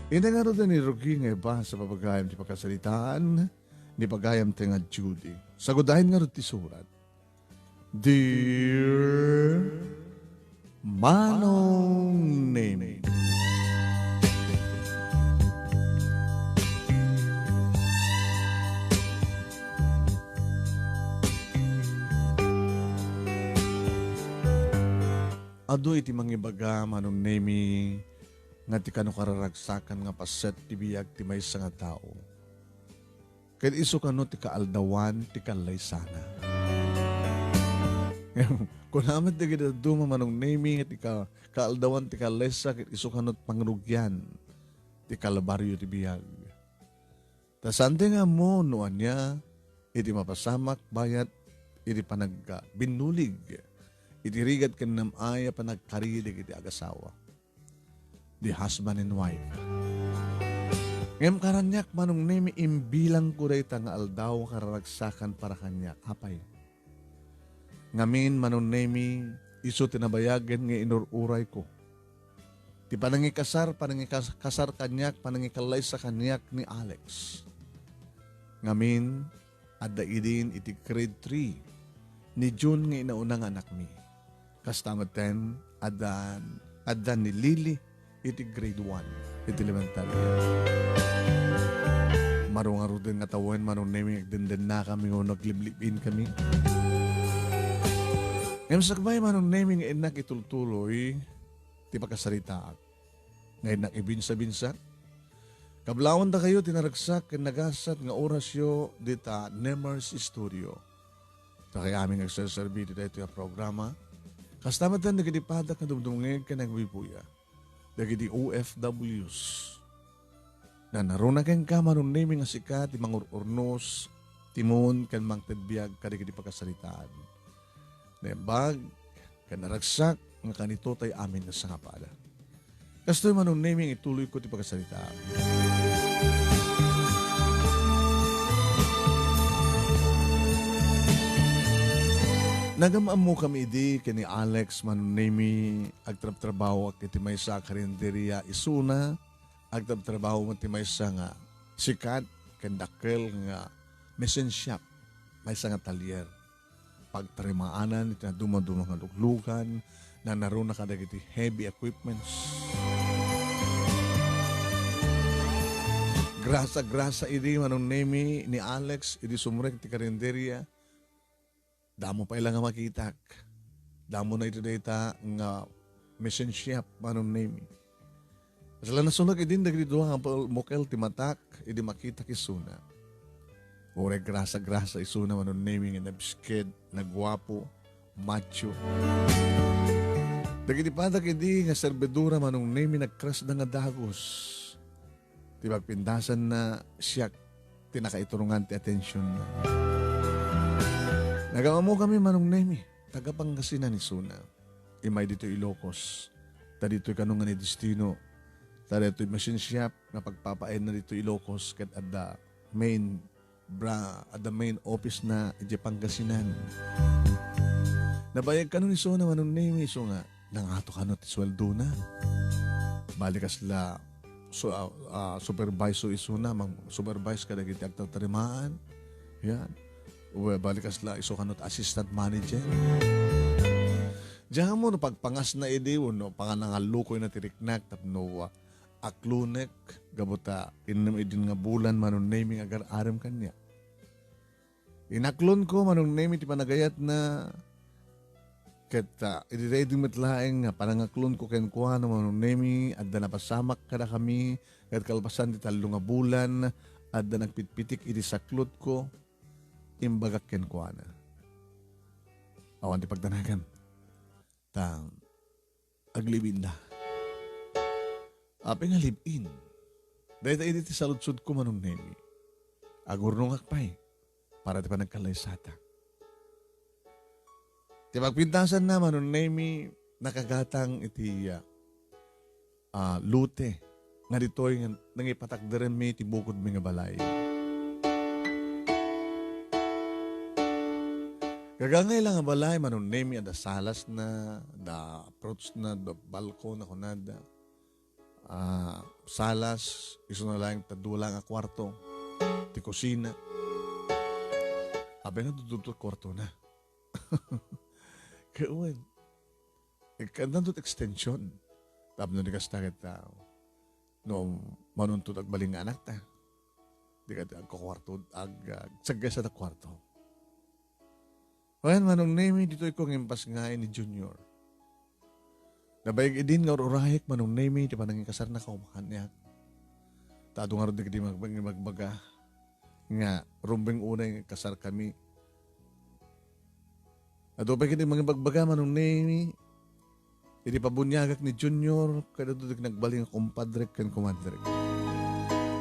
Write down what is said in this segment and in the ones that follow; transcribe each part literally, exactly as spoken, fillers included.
Ina ngarud ni Rugi nga ibasa pagayam ti pakasaritaan ni pagayam ti nga Judy. Sagudayen ngarud ti surat. Dear Manong Nemi. Adu iti mangibaga, Manong Nemi, nga ti kano kararagsakan nga paset ti biag ti maysa nga tao. Ket isu kano ti kaaldawan ti kallaysana. Kuna met dagiti dadduma, Manong Nemi, nga ti ka-, kaaldawan ti kallaysa ket isu kano ti pangrugian ti kalbario ti biag. Ta saantayo nga ammo no ania iti mapasamak bayat iti panag-, binnulig iti rigat ken nam-ay a panagkari dagiti agasawa. The husband and wife. Ngem karaniak, Manong Nemi, imbilangko dayta nga aldaw a kararagsakan para kaniak. Apay? Ngamin, Manong Nemi, isu ti nabayagen nga inur-urayko. Ti panangikasar, panangikasar kaniak, panangikallaysa kaniak ni Alex. Ngamin, adda idin iti grade three ni June nga inauna nga anakmi. Kasta metten, addan, addan ni Lily iti grade one iti elementary. Marungaruden nga tawen, Manong Nemi, nga agdendennakami wenno agliblib-inkami. Ngem sakbay, Manong Nemi, nga innak itultuloy ti pakasaritaak. Nga innak ibinsa-binsa. Kablawandakayo ti naragsak ken nagasat nga orasyo dita Nemers Studio. Ta kay amin nga agserserbi iti daytoy a programa, kasta metten dagiti padak nga dumdumngeg ken agbuybuya, dagiti O F Ws. Nanaruna kenka, Manong Nemi, nga sika ti mangur-urnos, timon, ken mangted biag kadagiti pakasaritaan. Naimbag ken naragsak nga kanito tay amin nga sangapada. Kastoy, Manong Nemi, nga ituloyko ti pakasarita. Nagam-ammokami idi ken ni Alex, Manong Nemi, agtrabtrabahoak iti maysa a karinderia isuna, agtrabtrabaho met ti maysa nga sikat ken dakkel nga machine shop, maysa nga talyer. Pagtarimaanan iti nadumaduma nga luglugan, nanaruna kadagiti heavy equipments. Grasa-grasa idi, Manong Nemi, ni Alex idi sumrek ti karinderia. Damo pay la nga makitak. Damo na iti dayta nga machine shop, Manong Nemi. Kasla nasulek idin dagiti dua nga pul-, mukel ti matak idi makitak isuna. Uray grasa-grasa isuna, Manong Nemi, nga nabsked, naguapo, macho. Dagiti padak idi nga serbidora, Manong Nemi, nagkrasda nga dagus. Ti pagpintasanna, siak ti nakaiturungan ti atensionna. Nagam-ammokami, Manong Nemi, taga Pangasinan isuna. Immay ditoy Ilocos. Ta ditoy kano nga ni destino. Ta ditoy machine shop nga pagpapaenna ditoy Ilocos ket adda main bra-, adda main office na idiay Pangasinan. Nabayag kano ni isuna, Manong Nemi, isu nga nangato kano ti sueldona. Bali kasla su-, ah, ah, supervisor isuna, mang-supervise kadagiti agtatarimaan. Yan. Ue, bali kasla isu kano ti assistant manager. Diak ammo no pagpangasna idi wenno panangallukoyna ti riknak tapno, ah, aklonek gapu ta innem idin nga bulan, Manong Nemi, nga agar-arem kaniak. Inaklonko, Manong Nemi, ti panagayatna. Ket, ah, idi daydi met laeng nga panangaklonko kenkuana, Manong Nemi, adda napasamak kadakami, ket kalpasan ti tallo nga bulan, adda nagpitpitik iti saklotko, imbagak kenkuana. Awan ti pagdanagam. Ta aglive-in da. Apay nga live-in? Dayta idi ti saludsodko, Manong Nemi. Agurnongak pay para ti panagkallaysata. Ti pagpintasanna, Manong Nemi, nakagatang iti, ah, ah, lote nga ditoy nga nangipatakderenmi ti bukodmi nga balay. Gagangay la nga balay, Manong Nemi, adda salasna, adda approachna, adda balkon, a kunada. ah, salas, isuna laeng ta dua laeng a kuarto, ti kusina. Apay nga dudto ti kuartona. Ket wen, ikkandanto ti extension. Tapno di kasta ket, ah, no manunto ti agbalin nga anakta, di kadi agkukuarto, ag-, agsaggaysa ti kuarto. Wen, Manong Nemy, ditoy ko nga impasngaen ni Junior. Nabaig idin nga ur-urayek, Manong Nemy, ti panangikasarnaka kaniak. Ta adu ngarud dagiti mag-, mag-, magbaga nga rumbeng unay nga ikasarkami. Adu pay ket mangibagbaga, Manong Nemy, idi pabuniagak ni Junior, ket adu dagiti nagbalin nga kumpadrek ken kumadrek.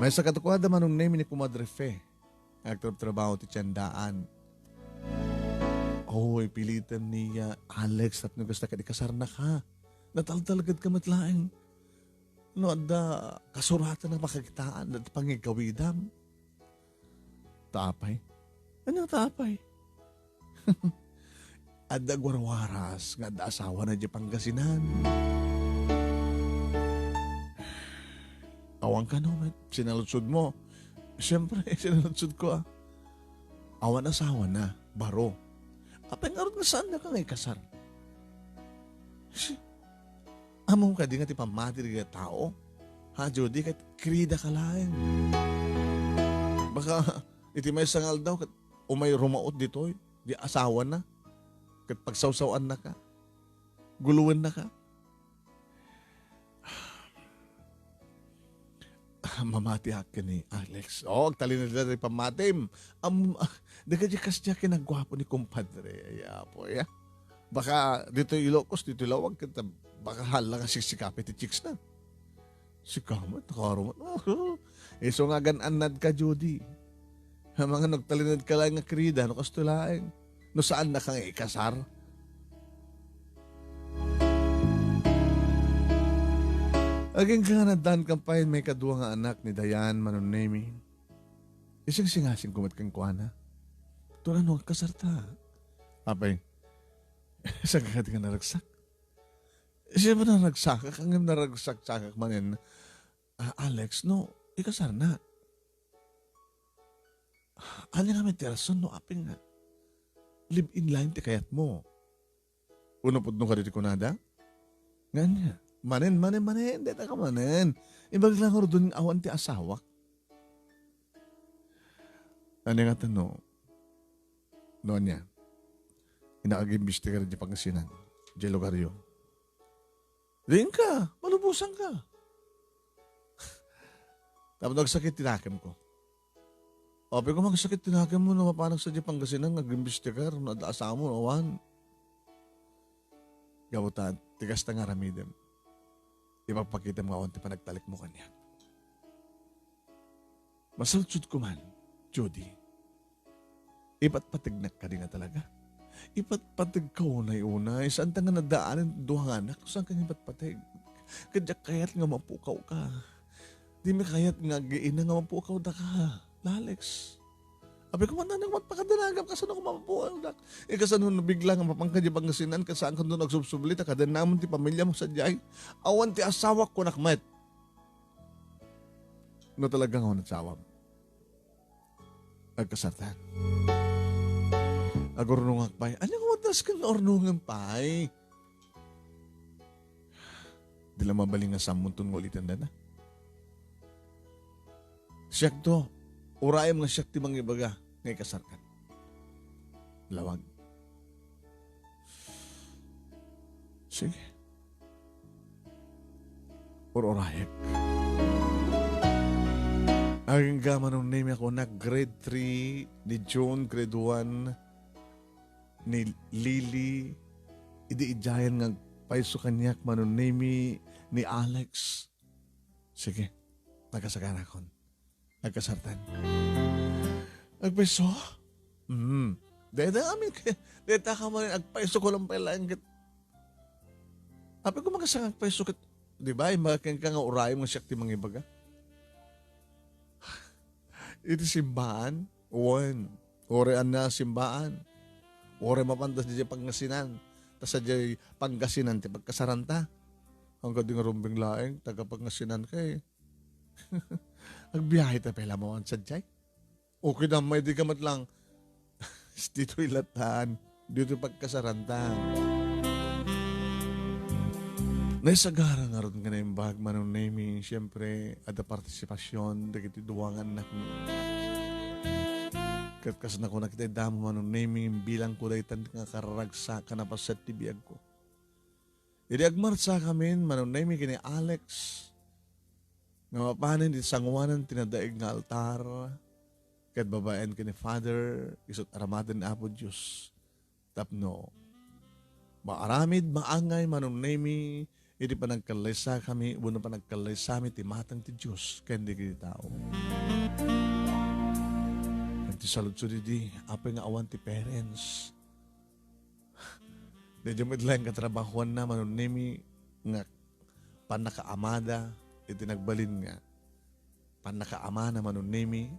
Maysa kadakuada, Manong Nemy, ni Kumadre Fe. Agtrabtrabaho ti tiendaan. Oy, piliten ni, ah, Alex, tapno kasta ket ikasarnaka. Nataltalgedka met laeng. No adda kasuratan a makakitaan, adda pangigawidam. Ta apay? Ania ta apay? Adda agwarwaras nga adda asawana idiay Pangasinan. Awan kano met, sinaludsodmo. Siyempre, sinaludsodko, ah. Awan asawana, baro. Apay ngarud nga saannaka nga ikasar? Si-, Ammom kadi nga ti pammati dagiti tao? Ha, Judy, ket kridaka laeng. Baka iti maysa nga aldaw ket umay rumaot ditoy, di asawana, ket pagsawsaw-annaka, guluennaka. Mamatiak ken ni Alex. O, agtalinaedka ti pammatim. Am-, ah, dagiti kasdiay ket nagguapo ni kumpadre. Ay, apo, ya. Baka ditoy Ilocos, ditoy lawag, ket baka hala nga siksikapi ti chicks na. Sika met, nakaro met. Isu nga agan-annadka, Judy. Amangan no agtalinaedka laeng nga krida, no kastoy laeng. No saannaka nga ikasar. Agingga nga naddaan kan pay maikadua nga anak ni Dayan, Manong Nemy. Isingsingasingko met kenkuana. Turan no agkasarta. Apay, saan ka kadi nga naragsak? Siya ba naragsakak? Ngem naragsakak manen, ah, Alex, no ikasarna. Ania ngamin ti rason no apay nga live-in laeng ti kayatmo? Wenno pudno kadi ti kunada? Nga ania? Manen, manen, manen. Dayta ka manen. Imbag la ngarud nga awan ti asawak. Ania ngata no? No ania? Innak agimbestigar idiay Pangasinan, idiay lugaryo. Diin ka, malubosan ka. Tapno agsakit ti nakemko. Apay koma agsakit ti nakemmo no mapanak sadiay Pangasinan nga agimbestigar no adda asawa mo, awan. Gapu ta, ti kasta nga aramidem, ipakpakitam nga awan ti panagtalekmo kaniak. Masaldsodko man, Judy. Ipatpategnak kadi nga talaga? Ipatpategka unay-unay, saanta nga nadaanen dua nga anak, no saanka nga ipatpateg? Ket diak kayat nga mapukawka. Dimi kayat nga agiina nga mapukawdaka, Alex. Apay koma, nano nga agpakadanagam, kasano koma mapukawdak? Ikasano no bigla nga mapanka idiay Pangasinan, ket saanka no agsubsubli, ta kadennaman ti pamiliam sadiay? Awan ti asawak, kunak met. No talaga nga awan asawam, agkasartan. Agurnongak pay. Ania nga waddas ken nga urnongen pay? Di la mabalin nga sammonton nga uliten dana. Siakto, urayem nga siak ti mangibaga nga ikasarkan. Lawag. Sige. Ur-urayek. Agingga Manong Nemy, kunak, grade three ni June, grade one ni Lily. Idi idiayen nga agpayso kaniak, Manong Nemy, ni Alex. Sige, nakasaganakon. Agkasartan. Agpayso? Mm. Dayta amin kay, dayta ka man, agpayso ko lang pay laeng ket. Apay ko makasang agpayso ket, di ba, imbaga kenka nga urayem nga siak ti mangibaga. Iti simbaan, wen, uray ania simbaan, uray mapanta sadiay Pangasinan, ta sadiay Pangasinan ti pagkasaranta. Ang kading rumbing laeng, taga Pangasinan ka eh. Agbiyahe ta pay laeng sadiay. Okay naman, di ka met lang. Ditoy latan. Ditoy pagkasaranta. Naisagara ngarud nga naimbag, Manong Nemy, siyempre, adda partisipasyon dagiti dua nga annakmi. Ket kas nakunak iti damo, Manong Nemy, bilangko daytan nga kararagsak a napaset ti biagko. Idi agmarsakamin, Manong Nemy, ken ni Alex, nga mapanen iti sangoanan ti nadaig nga altar, ket babaen ken ni Father, isut' aramaten ni Apo Dios. Tapno maaramid, maangay, Manong Nemy, iti panagkallaysakami wenno panagkallaysami ti mateng ti Dios ken dagiti tao. Ken ti saludsod idi, apay nga awan ti parents? Daydiay met laeng katrabahoanna, Manong Nemy, nga pannakaamada iti nagbalin nga pannakaamana, Manong Nemy,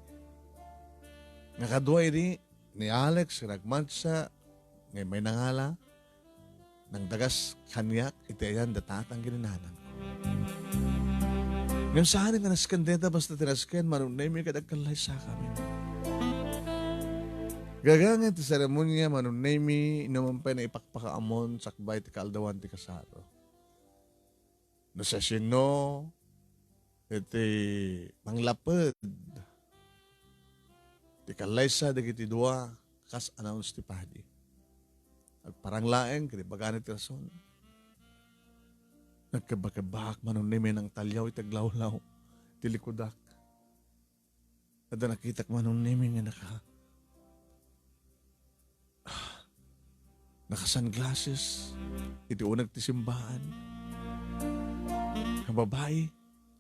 nga kadua idi ni Alex nga nagmansa nga immay nangala, nangdagas kaniak iti ayan da tatang ken ni nanang. Ngem saan nga nasken dayta basta ti nasken, Manong Nemy, ket agkallaysakami. Gagangen ti seremonia, Manong Nemy, inuman pay naipakpakaammon sakbay ti kaaldawan ti kasar. No siasino iti manglaped ti kallaysa dagiti dua, kas announce ti padi. Agparang laeng ket ibagana ti rason. Nagkebakebak, Manong Nemy, nangtaliaw iti aglawlaw ti likudak. Adda nakitak, Manong Nemy, nga naka-, naka-sunglasses iti uneg ti simbaan. Nga babai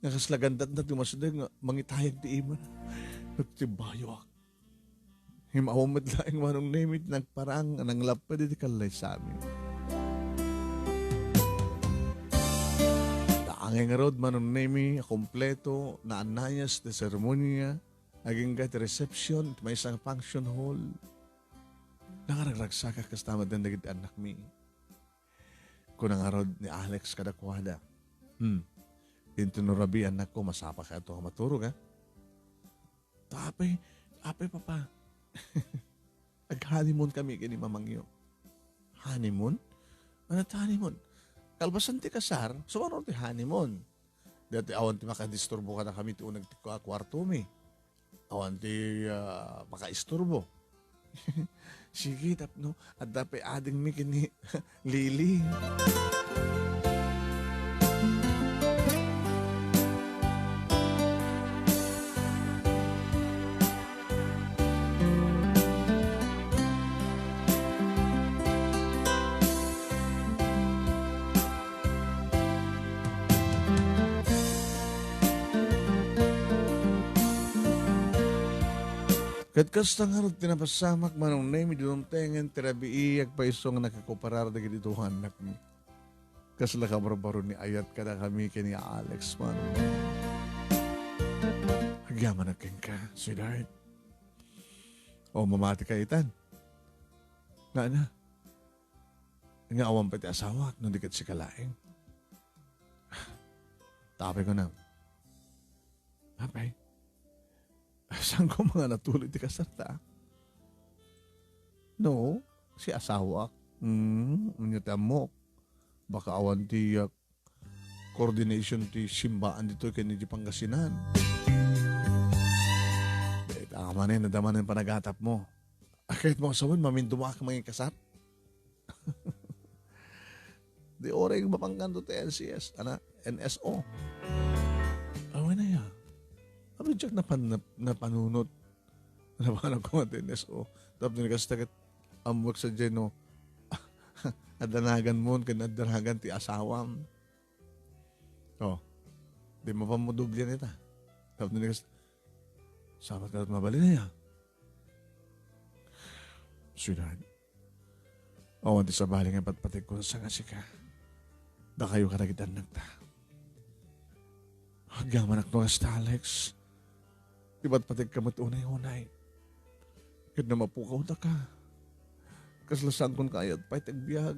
nga kasla gandatna ti umasdeng nga mangitayag ti imana. Nagtibayuak. Ngem awan met laeng, Manong Nemy, ti nagparang nga nanglaped iti kallaysami. Naangay ngarud, Manong Nemy, a kompleto, naannayas ti seremonia, agingga ti reception iti maysa nga function hall. Nangaragragsak a kasta met dagiti annakmi. Kuna ngarud ni Alex kadakuada, "Hmm, inton no rabii, annakko, masapaka ito nga maturog, a?" "Ta apay, apay, Papa?" "Ag-honeymoon kami ken ni mamangyo." "Honeymoon? Ania ti honeymoon?" "Kalpasan ti kasar, sumaruno ti honeymoon. Dayta awan ti makadisturbo kadakami ti uneg ti kua-, kuartomi. Awan ti, ah, makaisturbo." "Sige, tapno adda pay adingmi ken ni Lily." Ket kasta ngarud ti napasamak, Manong Nemy, idi dumtengen ti rabii, agpayso nga nakikoperar dagiti dua nga annakmi. Kasla kabarbaro ni ayat kadakami ken ni Alex, Manong Nemy. Agyamanak kenka, sweetheart. O, mamati ka itan. Nga na? Nga awan pay ti asawak, no di ket sika laeng. Ta apay kunam? Apay? Saanko nga natuloy ti kasarta? No, si asawak. Hmm, ania ti ammok? Baka awan ti, ah, coordination ti simbaan ditoy ken iti Pangasinan. Dayta manen, adda manen panagatapmo. Ket mo sawen, maminduma ka mangikasar? Di oray mapangkanto ti N C S, ana, N S O. Awan aya. Abi diak napan-, nap-, napanunot. Napanan ko nga ti N S O. Tapno ni kasta ket, ammoek sadiay no, adda naganmo ken adda nagan ti asawam. O, di mapan mo doblian ita. Tapno ni kasta, sabat ka mabalin aya. Sweetheart, awan ti sabali nga patpategko sa nga sika. Dakayo kadagiti annakta. Agyamanak no kasta, Alex. Ti patpategka met unay-unay. Ket no mapukawdaka, kasla saankon kayat pay ti agbiag.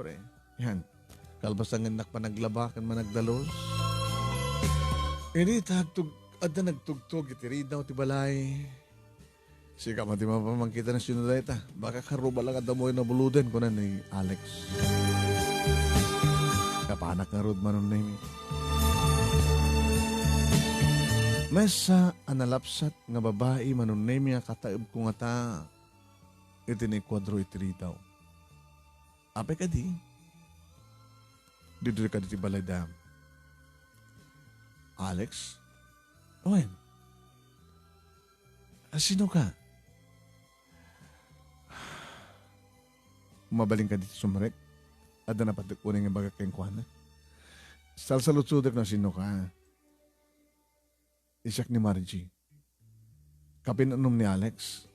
siempre. Yan. Kalpasangennak panaglaba ken managdalus. Idi ta agtug-, adda nagtugtog iti ridaw ti balay. Sika man ti mapamangkita no sino dayta. Baka karuba lang adda mo nabuloden, kuna ni Alex. Kapanak ngarud, Manong Nemi. Maysa a nalapsat nga babai, Manong Nemi, a kataebko ngata iti naikuadro iti ridaw. Apay kadi? Ditoy kadi ti balay da Alex? Wen, a, sino ka? Mabalin kadi ti sumrek? Adda napatek unay nga ibagak kenkuana. Salsaludsodek no sino ka. Siak ni Margie. Kapin-anom ni Alex.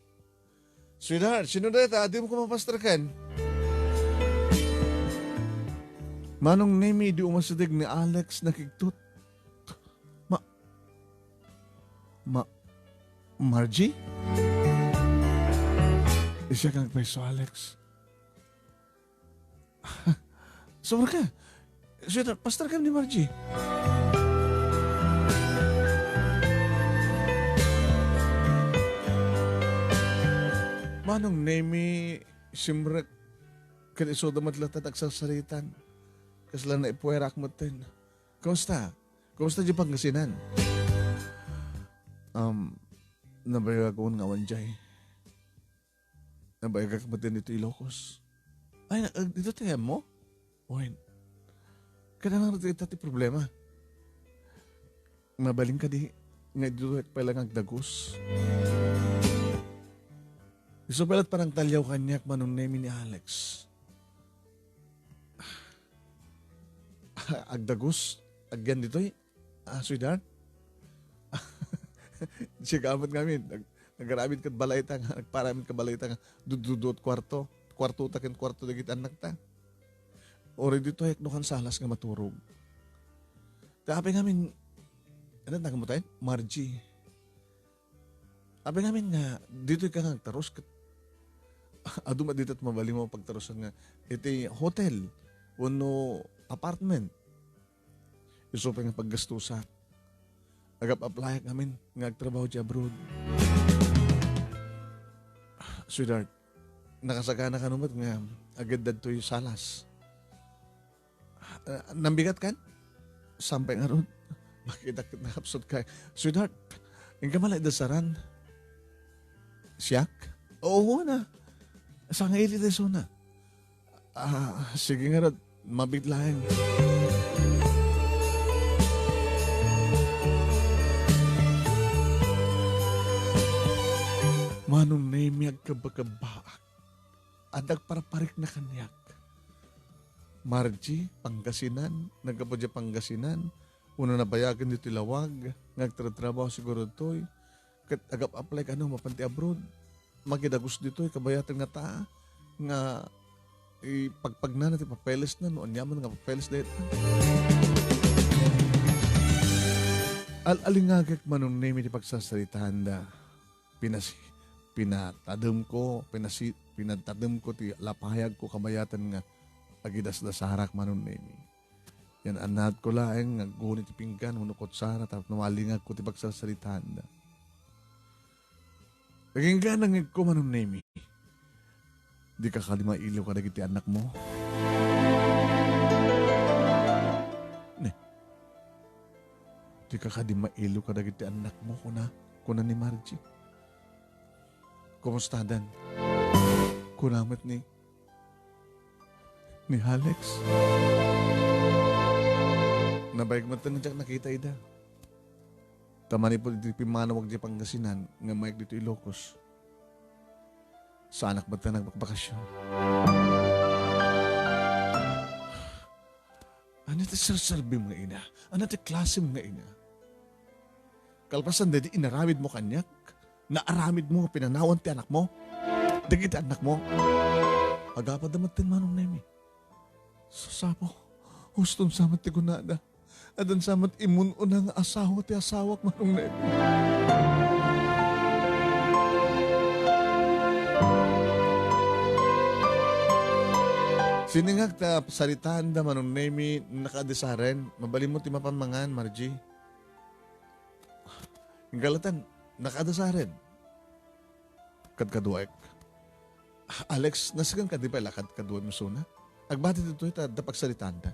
Sweetheart, sino dayta? Adda mo ko mapasterken. Manong Nemi, di umasideg ni Alex, nakigtot. Ma-, Ma-, Margie? Siak nga agpayso, Alex. Sumrek ka. Sweetheart, pasterkam ni Margie. Manong Nemi, simrek, ket isuda met latta ti agsarsaritan. Kasla naipuerak metten. Kumusta? Kumusta diay Pangasinan? Um, nabayagak nga awan diay. Nabayagak met ditoy Ilocos. Ay, na-, ditoy ti ayam mo? Wen. Kada lang ditoy ti problema. Mabalin kadi nga ditoy pay lang agdagus. Isu pay la't panangtaliaw kaniak, Manong Nemi, ni Alex. Agdagus, agyan ditoy. Ah, sweetheart? Siak met ngamin. Nag-, nagaramid kad balayta nga, nagparamid kad balayta nga, dududuot kuarto. Kuarto ta ken kuarto dagiti annakta. Uray ditoy, no kan salas nga maturog. Ta apay ngamin, ano, taga mo tayo? Margie. Apay ngamin nga, ditoy ka nga agtarus ket adu met ditoy ti mabalin mo pagtarusan nga iti hotel wenno apartment. Isu pay nga paggastusak. Agap-aplayak ngamin nga agtrabaho diay abroad. Sweetheart, nakasakana kano met nga agad ditoy salas. Ah, nambigat kan? Sampay ngarud. Bakit ak-, nakapsut ka? Sweetheart, inka man lang idasaran. Siak? Oo na. Sangay iti sona. Ah, sige ngarud. Mabit laeng. Manong Nemi, agkabakabak. Adda agparparikna kaniak. Margie, Pangasinan, naggapu diay Pangasinan, wenno nabayagen ditoy lawag, nga agtratrabaho siguro ditoy, ket agap-apply kano mapan ti abroad. Makidagus ditoy, kabayatan nga ta, nga ipagpagnana ti papelesna, no aniaman nga papeles dayta. Al-alingagek, Manong Nemi, ti pagsarsaritaanda. Pinasi-, pinatademko, pinasi-, pinatademko ti lapayagko kabayatan nga agidasdasarak, Manong Nemi. Yan, anadko laeng nga agguni ti pinggan wenno kutsara tapno malingagko ti pagsarsaritaanda. Agingga nangngegko, Manong Nemi. Dika kadi mailiw kadagiti annakmo? Ne. Dika kadi mailiw kadagiti annakmo, kuna, kuna ni Margie. Kumustadan? Kuna met ni, ni Alex. Nabayag met nga diak nakita ida. Ta manipud idi pimmanawak diay Pangasinan nga mayeg ditoy Ilocos, saanak met nga nagbakbakasyon. Ania ti serserbim nga ina? Ania ti klasem nga ina? Kalpasan daydi inaramidmo kaniak, naaramidmo nga pinanawan ti anakmo, dagiti annakmo. Agapada met ti Manong Nemi. Sasapo, uston sa met ti kunada. Addan sa met immun-una nga asawa ti asawak, Manong Nemi. Siningak ta saritaanda, Manong Nemi, nakaadesaren. Mabalinmo ti mapan mangan, Margie. Inggalatan, nakaadesaren. Kadkaduaek. Alex, nasken kadi pay la kadkaduaem isuna? Agbati ditoy ta adda pagsaritaanda.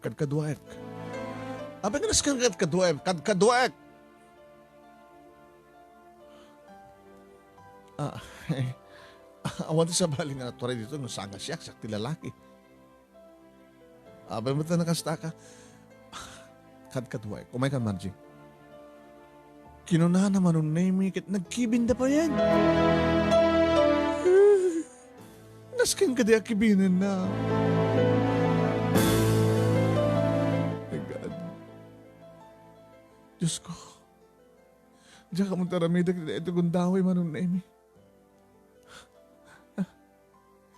Kadkaduaek. Apay nga nasken kadkaduaem? Kadkaduaek! Ah, eh, awan ti sabali nga naturay ditoy no saan nga siak, siak ti lalaki. Apay met ta nakastaka? Kadkaduaek. Umayka, Margie. Kinunana, Manong Nemi, ket nagkibinda payen. Nasken kadi a kibinenna. My God. Diyos ko. Diak ammo ti aramidek daytoy gundaway, Manong Nemi.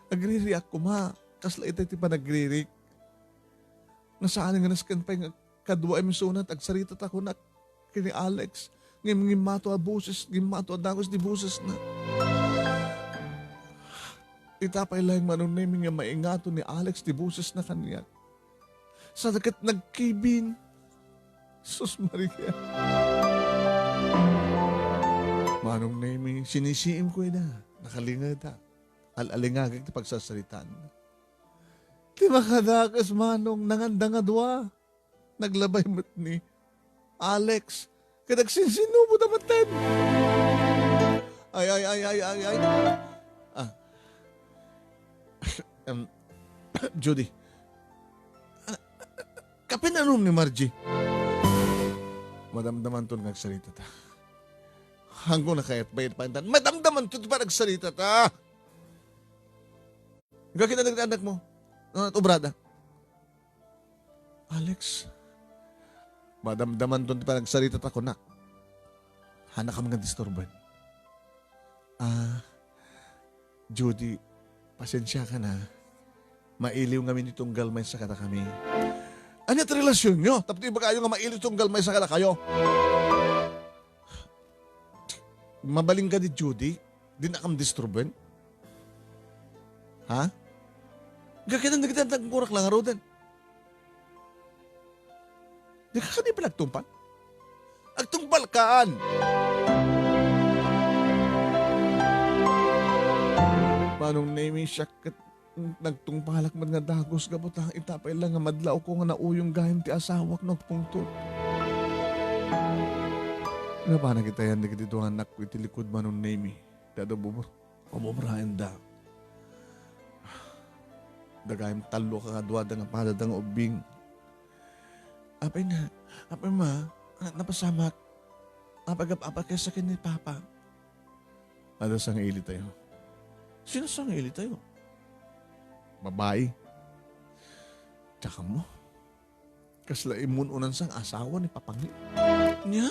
Agririak koma, kasla itay ti panagririk. Nasaan nga nasken pay nga kaduaem isuna, agsarita ta kunak ken ni Alex. Ngem ngimmato a boses, ngimmato a dagus ti bosesna. Ita pay laeng, Manong Nemi, nga maingato ni Alex ti bosesna kaniak. Saan ket nagkibin. Sus Maria. Manong Nemi, sinisiimko ida. Nakalingeda. Al-alingagek ti pagsasaritaan. Ti makadakes, Manong, nanganda nga dua. Naglabay met ni Alex. Ket agsinsinubo da metten. Ay, ay, ay, ay, ay, ay. Ah. Em, Judy. Ah, kapinnanum ni Margie. Madamdamanton nga agsarita ta. Hangko na kayat bayad paintan. Madamdamanton ti panagsarita ta. Gakin na nagdaanak mo. Ano, obrada? Alex, madamdamanton ti panagsarita ta kunak. Hanakam nga disturban. Ah, Judy, pasensiakan a. Mailiw ngamin ti tunggal maysa kadakami. Ania ti relasionyo? Tapno ibagayo nga mailiw ti tunggal maysa kadakayo. Mabalin kadi, Judy? Dinakam disturban? Ha? Gakinan dagiti nagkurak la ngaruden. Dika kadi pala agtungpal? Agtungpalkan! Manong Nemi, siak ket nagtungpalak met nga dagus gapu ta ita pay la nga madlawko nga nauyong gayam ti asawak no agpungtot. Napanak itayan dagiti dua anakko iti likud, Manong Nemi. Dada bubur. Umobraenda. Dagayam tallo a kaduada nga padada nga ubbing. Apay na, apay ma, a, napasamak. Apay gap-, apay kaysa ken ni Papa. Adda sangaili tayo. Sino sangaili tayo? Babai. Tsaka mo. Kasla immun-unan sang asawa ni Papangi. Nia?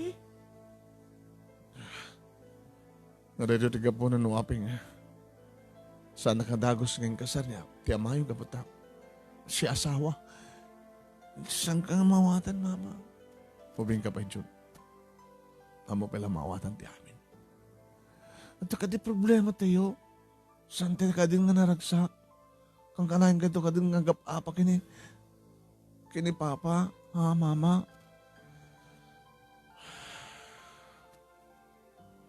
Eh? Nga daytoy ti gapuna no aping, eh. Saan nakadagus nga inkasar niya ti amayo gapu ta siya asawa. Saan ka nga mawatan, Mama? Ubing ka pay, Jud. Ammo pay la mawatan ti amin. Adda kadi problema tayo. Saan tayo kadin nga naragsak? Kankanayon kadto kadin nga agap-apa kini, kini Papa, ha, Mama?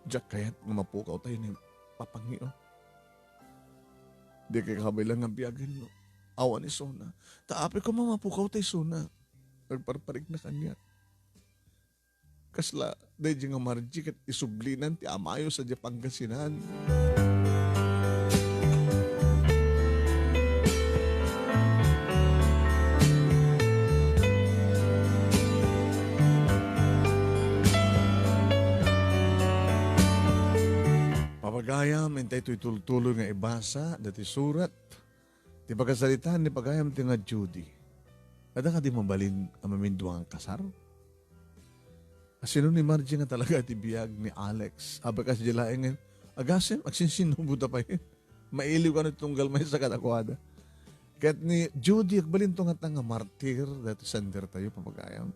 Diak kayat nga mapukaw tayo ni Papangio. Di kay kabilang nga biagen, no? Awan isuna. Ta apay koma mapukaw tayo isuna. Agparparig na kaniak. Kasla daydi nga Margie ket isublinan ti amayo sadiay Pangasinan. Papagayam, intay toy tultuloy nga ibasa dati surat. Ti pakasaritaan ni pagayam ti nga Judy. Adda kadi mabalin a mamindua nga kasar? Asino ni Margie nga talaga ti biag ni Alex? Apay kas di laeng, agasem, agsinsinubo ta pay. Mailiw kano ti tunggal maysa kadakuada. Ket ni Judy, agbalinto ngata nga martir dati sender tayo, papagayam.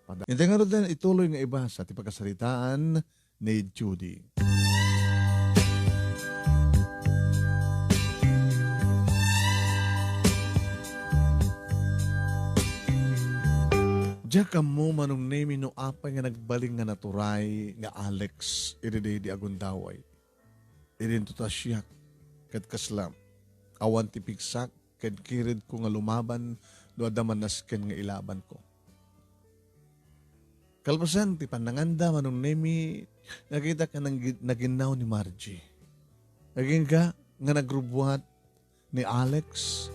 Pada-, intay ngaruden ituloy nga ibasa ti pakasaritaan ni Judy. Diak ammo, Manong Nemi, no apay nga nagbalin nga naturay nga Alex idi daydi a gundaway. Idinto ta siak ket kasla awan ti pigsak ken kiredko nga lumaban no adda mannasken nga ilabanko. Kalpasan ti pannanganda, Manong Nemi, nakitak nga nanggi-, naginnaw ni Margie. Agingga nga nagrubbuat ni Alex,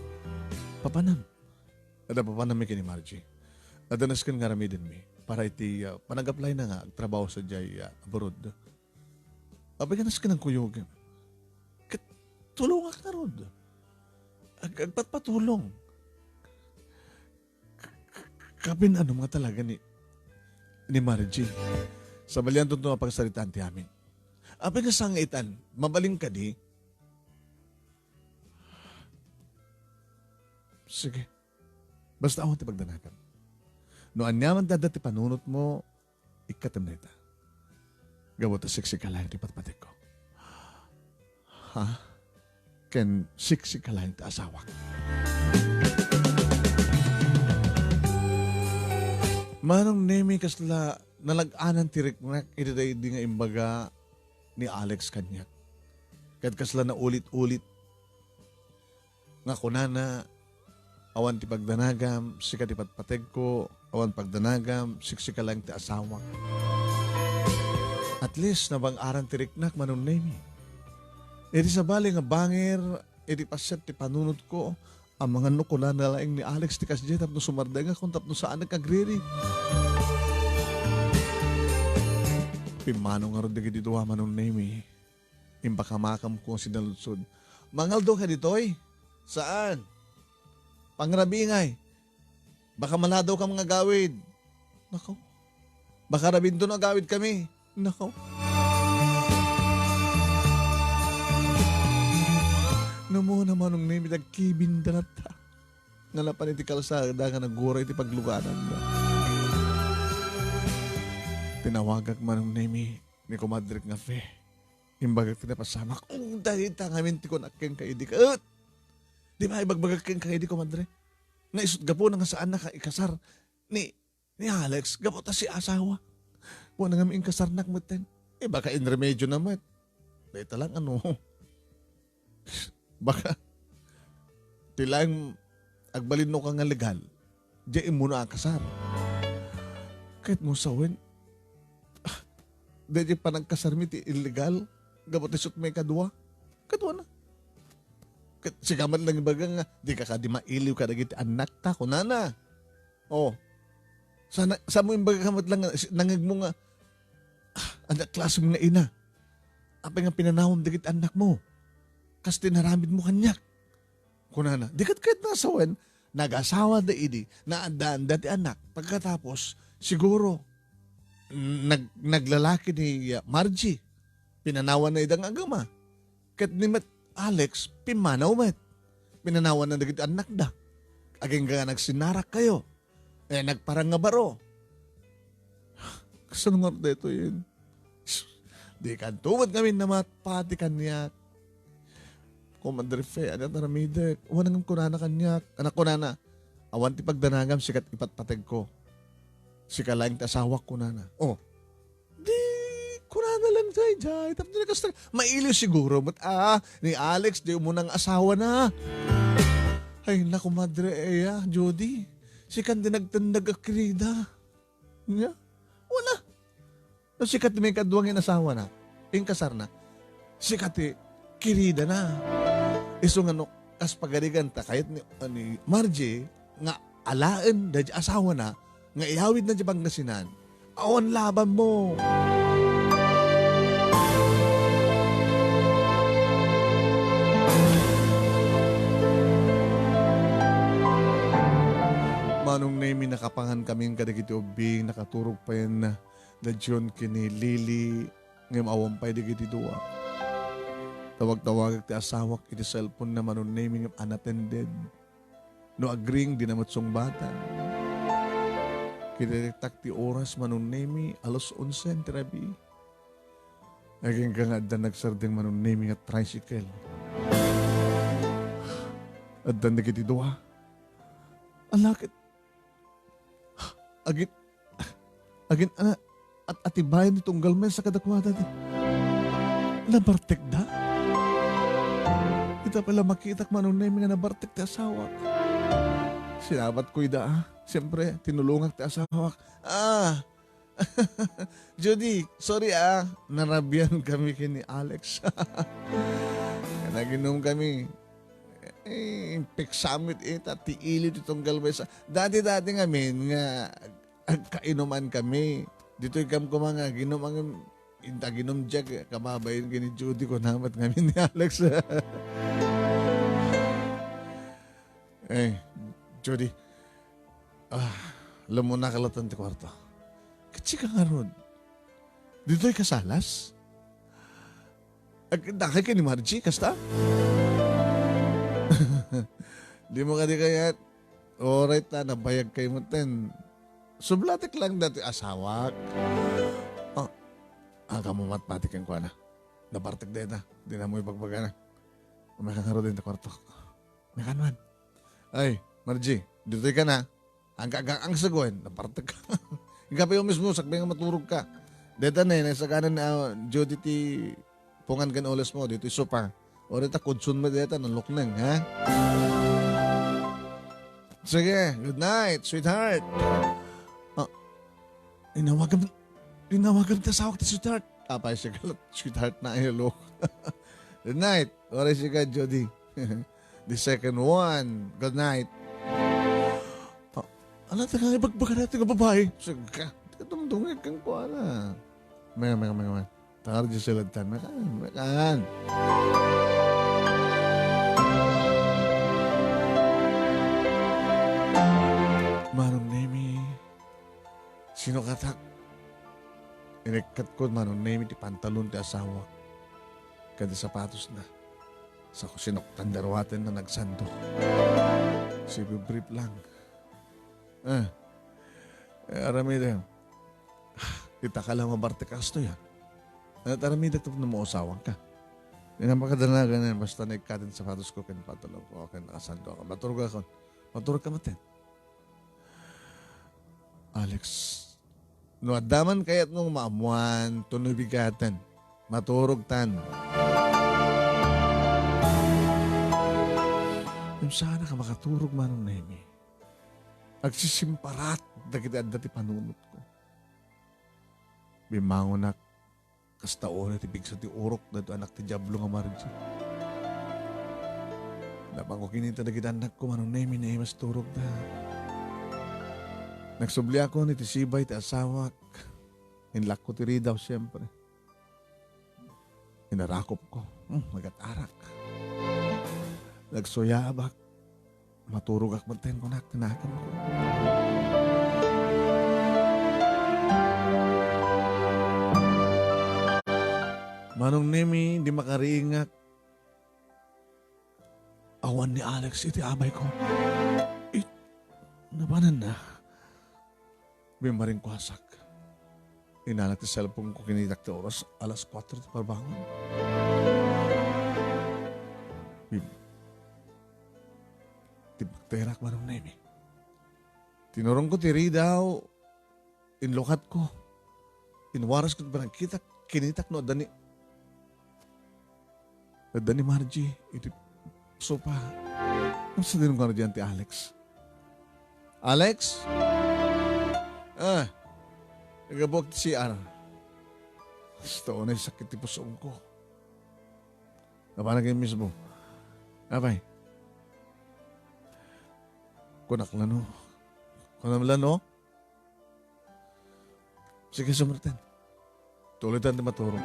papanam. Adda papanammi ken ni Margie. Adda nasken nga aramidenmi para iti, ah, panag-apply na nga agtrabaho sadiay, ah, abroad. Apay nga nasken nga kuyogem. Ket tulongak ngarud. Ag-, agpatpatulong. Kapin-anom nga talaga ni, ni Margie. Sabalianto nga pagsaritaan ti amin. Apay nga sangitan, mabalin kadi? Sige. Basta awan ti pagdanagam. No aniaman ti adda ti panunotmo, ikkatem dayta. Gapu ta siksika laeng ti patpategko. Ha? Ken siksika laeng ti asawak. Manong Nemi, kasla nalag-anan ti riknak iti daydi nga imbaga ni Alex kaniak. Ket kasla naulit-ulit nga kunana, "Awan ti pagdanagam, sika ti patpategko, awan pagdanagam, siksika laeng ti asawak." At least, nabang-aran ti riknak, Manong Nemi. Idi sabali nga bangir, idi paset ti panunotko, amangan no kunana laeng ni Alex ti kasdiay tapno sumardengakon tapno saanak agriri. Pimmano ngarud dagiti dua, Manong Nemi. Impakamakamko nga sinaludsod, "Mangaldo ka ditoy?" "Saan?" "Pangrabii ngay. Baka maladawkam nga agawid." "Nako. Baka rabiinto no agawid kami." "Nako." Namuna, Manong Nemi, dagkibin da latta nga napan iti kalsada nga naguray iti paglugananda. Tinawagak, Manong Nemi, ni Kumadrek nga Fe. Imbagak ti napasamak. "O, dayta ngamin ti kunak kenka idi ket. Di ba ibagbagak kenka idi, Kumadre? Nga isut' gapuna nga saannak a ikasar ni, ni Alex, gapu ta siasawa. Kuna ngamin inkasarnak metten. Eh, baka inremedyo na met. Dayta lang, ano." Baka ti laeng agbalinnoka nga legal, diay immuna a kasar. Ket mo sawen, ah, daydiay panagkasarmi ti illegal, gapu ta isut' maikadua. Kaduana. Ket sika met lang ibaga nga, "Dika kadi mailiw kadagiti annakta," kunana. Oh. Sana, samo imbagaka met lang nga, si-, nangngegmo nga, "Ah, ania klasem nga ina? Apay nga pinanawam dagiti annakmo? Kas ti naramidmo kaniak?" Kunana, di ket ket nasawen, nagasawada idi, naaddaanda ti annak. Pagkatapos, siguro, nag-, naglalaki ni, uh, Margie. Pinanawanna ida nga agama. Ket ni met Alex, pimmanaw met. Pinanawanna dagiti annakda. Agingga nga nagsinnarak kayo. Eh, nagparang nga baro. Kasano nga daytoy? Dikanto met ngamin namatpati kaniak. Kumadre Fe, ania ti aramidek? Wen ngem kunana kaniak. Anak, kunana, "Awan ti pagdanagam, sika ti ipatpategko. Sika laeng ti asawak," kunana. Oh. Di, kunana lang daydiay. Tapno kasta, mailiw siguro met, ah, ni Alex, diay umuna nga asawana. Ay, naku, Madre Ea, Judy. Sikan ti nagtendeg a kirida. Nia? Wala. No, sika ti maikadua nga inasawana, inkasarna, sika ti kiridana. Isu nga no, kas pagarigan ta kayat ni, ni Margie nga alaen daydi asawana nga iyawidna idiay Pangasinan, awan labanmo. Manong Nemi, nakapangan kamin kadagiti ubbing, nakaturog payen da John ken ni Lily, ngem awan pay dagiti dua. Tawag-tawagak ti asawak iti cellphone-na, Manong Nemi, ngem unattended. No agring, dina met sungbatan. Kinitaktak ti oras, Manong Nemi, alas onse ti rabii. Agingga nga adda nagsardeng, Manong Nemi, nga tricycle. Addan dagiti dua. Ala ket agin-, agin-, ana, at atibayan ti tunggal mesa kadakuada di. Nabartekda? Ita pay la makitak, Manong Nemi, nga nabartek ti asawak. Sinabatko ida, ah. Siyempre, tinulongak ti asawak. Ah! Judy, sorry, ah. Narabian kami ken ni Alex. Naginom kami. Eh, peksamit ita, ti ili ti tunggal mesa. Dati-dati ngamin nga agkainuman kami. Ditoy kam koma nga aginum, ang inta aginum diak, kababain ken ni Judy, kuna met ngamin ni Alex. Eh, Judy, ah, lamunaka latta ti kuarto. Ket sika ngarud, ditoy ka sa alas? Ag-, dakay ka ni Margie, kasta? Dimo kadi kayat? Oray ta, nabayag kayo metten. Sublatek lang dati asawak. Oh, aga mo matpati kenkuana. Nabartek dayta. Dina mo ibagbagana. Umay ka ngarud dita kuarto. Umay ka man. Ay, Margie, ditoy ka na. Ang, ang, ang sagwen, nabartek ka. Ikaw pa yung mismo, sakbay nga maturog ka. Deta na, nagsagana ni, ah, Judy ti pungan ken oles mo, ditoy sopa. O deta, kudson mo deta, nalukneng, ha? Sige, good night, sweetheart. Ah, inawagan, inawagan ti asawak ti sweetheart. Apay, sige, sweetheart na, hello. Good night. Oras ka, Judy. The second one. Good night. Ah, ala, ta nga ibagbaga natin nga babae. Sige ka. Di ka dumdungag kang kuana. Mega, mega, mega, mega. Tardi sila tan. Mekan, mekan. Manong Nemi, sinukatak. Inikkat ko, Manong Nemi, ti pantalon ti asawak. Kadi sapatos na. Sa kusinok tandaruaten na nagsando. Sibibrip lang. Ah. Eh, aramidem. Kita ka lang mabartek kasto yan. Ano, aramidem tapno mo asawan ka. Yan ang makadanagan yan. Basta naikkatin sapatos ko, ken pantalon ko, ken nakasando ako. Maturog ako. Maturog ka maten. Alex, no adda man kayatmo nga maammuan, tunoy bigaten. Maturog tan. Ngem saanak a makaturog, Manong Nemi. Agsisimparat dagiti adda ti panunotko. Bimmangonak. Kasta uray ti pigsa ti urok daytoy anak ti Diablo nga Margie. Napanko kinita dagiti annakko, Manong Nemi, nga imas turogda. Nagsubliakon iti sibay ti asawak. Inlakko ti ridaw, siempre. Inarakopko. Hmm, nagat-arak. Nagsuyaabak. Maturogak metten, kunak, ti naganko. Manong Nemi, di makariingak. Awan ni Alex iti abayko. It, napananna. Bimmaringkuasak. Inanak ti cellphone ko, kinitak ti oras, alas kuatro ti parbangon. Bim-, ti bakterak, Manong Nemi. Tinurong ko ti ridaw, inlukat ko. Inwaras ko ti panagkitak, kinitak no adda ni Adda ni Margie iti sopa. Ngem sa dinungardian ti Alex. Alex? Ah, nagabok ti C R. Kasta unay sakit ti pusongko. Apay, naging mismo. Apay. Kunak la no. Kunam la no. Sige, sumreten. Tuloy tayo di maturo.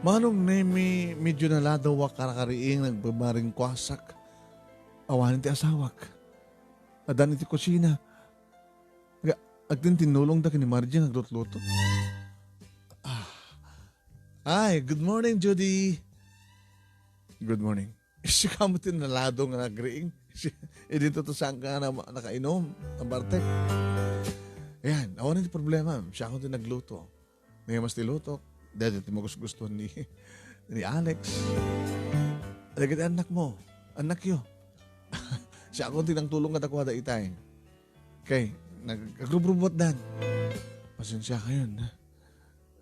Manong Nemi, medyo naladaw a karakariing, nagmamaringkuasak. Awanen ti asawak. Addan iti kusina. Ga-, agtintinnulongda ken ni Margie nga aglutluto. Ah. Ay, good morning, Judy. Good morning. Sika mo ti nalado nga nagriing. Idinto to saan ka na, nakainom, ang bartek. Ayan, awan ti problema. Siya akong ti nagluto. Ngayon mas ti lutok. Dahil ti magus-gusto ni, ni Alex. Lagay annak mo. Annakyo. Siya akong ti nangtulong nga dakwada itay. Okay, nag-, agrubrubuat dan. Pasensya kayo, na.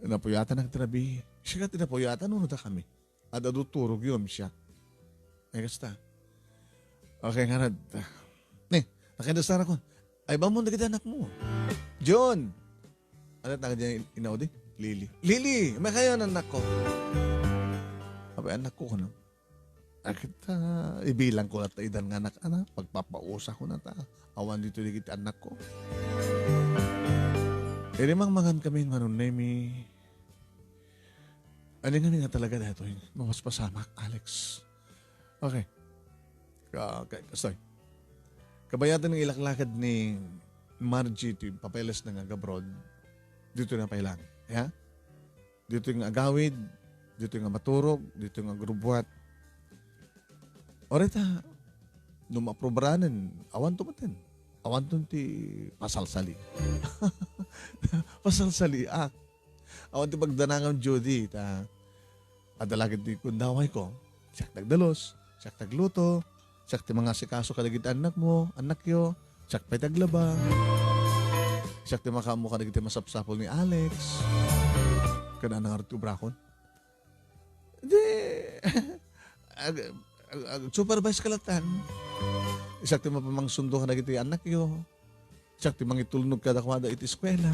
Napuyatan ang trabi. Siya ka tinapuyatan, ano ta kami? Adda duturog yun siya. Ay, kasta. Okay, nga rad. Ne, nakadasar ako. Ay, ba mo nagita anak mo? John! Ano tawag niya in-, inaw di? Lily. Lily! May kayo ang anak ko. Abay, anak ko, ano? Akit, ah, ibilang ko latta idan nga anak, ana. Pagpapausa ko na ta. Awan dito di kita anak ko. Iri mang mangan kami, manunemi. Ano nga nga talaga datoy? Mapaspasamak, Alex. Okay. Ka-, ka-, sorry. Kabayatan nga ilaklakad ni Margie ti papeles na nga agabroad. Dito na pailang. Ya? Dito nga agawid, dito nga maturog, dito nga agrubuat. Orita, no maprobranen, awan to maten. Awan to ti pasalsali. Pasalsali, ah. Awan ti pagdanangam, Judy, ta adda lagi ti kundaway ko. Siak nagdalos, siak nagluto, siak ti mangasikaso kadagiti annak mo, annakyo, siak pay taglaba. Siak ti makaammo kadagiti masapsapul ni Alex. Kada nangarot ti obrakon. Di, ag-, ag-, ag-, supervise ka latan. Siak ti mapamangsundo kadagiti annakyo. Siak ti mangitulnog kadakuada iti eskuela.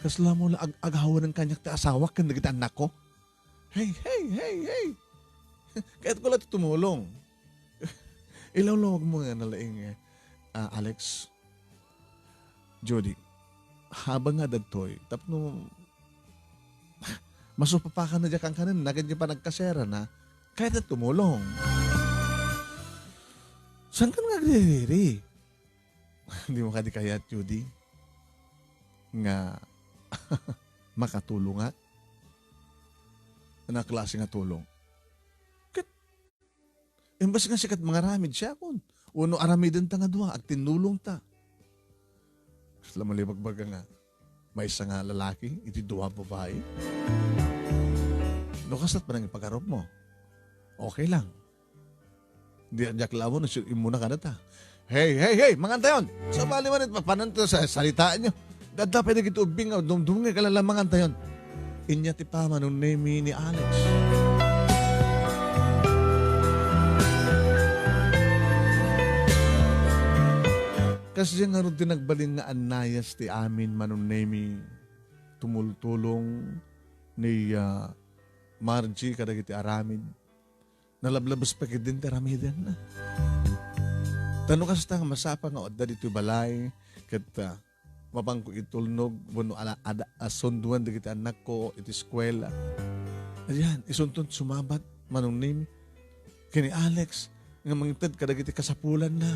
Kasla mo la ag-, agawanen kaniak ti asawak ken dagiti annakko. Hey, hey, hey, hey! Kayatko la ti tumulong. Ilawlawag mo nga nalaing, eh, ah, Alex. Judy, habang nga dagtoy, tapno masupapakan na diya kankanan, nagan diya panagkaserana, kayat na tumulong. Saan ka nga agririri? Di mo kadi kayat, Judy, nga makatulongak? Ano a klase nga tulong? Ket, imbes nga sikat mangaramid, siakon. Wenno aramiden ta nga dua, agtinnulong ta. Kasla malibagbaga nga maysa nga lalaki, iti dua babai. No, kasat panangipagarup mo? Okay lang. Di, diak lawen, no, si-, immuna ka na ta. Hey, hey, hey, mangantayon! Sabali man, papanan to sa salitaan nyo. Dadda pwede kito ubing, dumdum nga kalala mangantayon. Inya ti pamano ni, ni Alex. Kas diay ngarud ti nagbalin nga annayas ti amin, Manong Nemi, tumultulong ni, ah, Margie kadagiti aramid. Nalablabes pa ketdin ti aramiden. Ta no kasta nga masapa nga adda ditoy balay, ket, ah, mapanko itulnog, wenno ala-, ada-, asundoan dagiti annakko iti eskuela. Ayan, isunton sumabat, Manong Nemi, ken ni Alex, nga mangited kadagiti kasapulanna.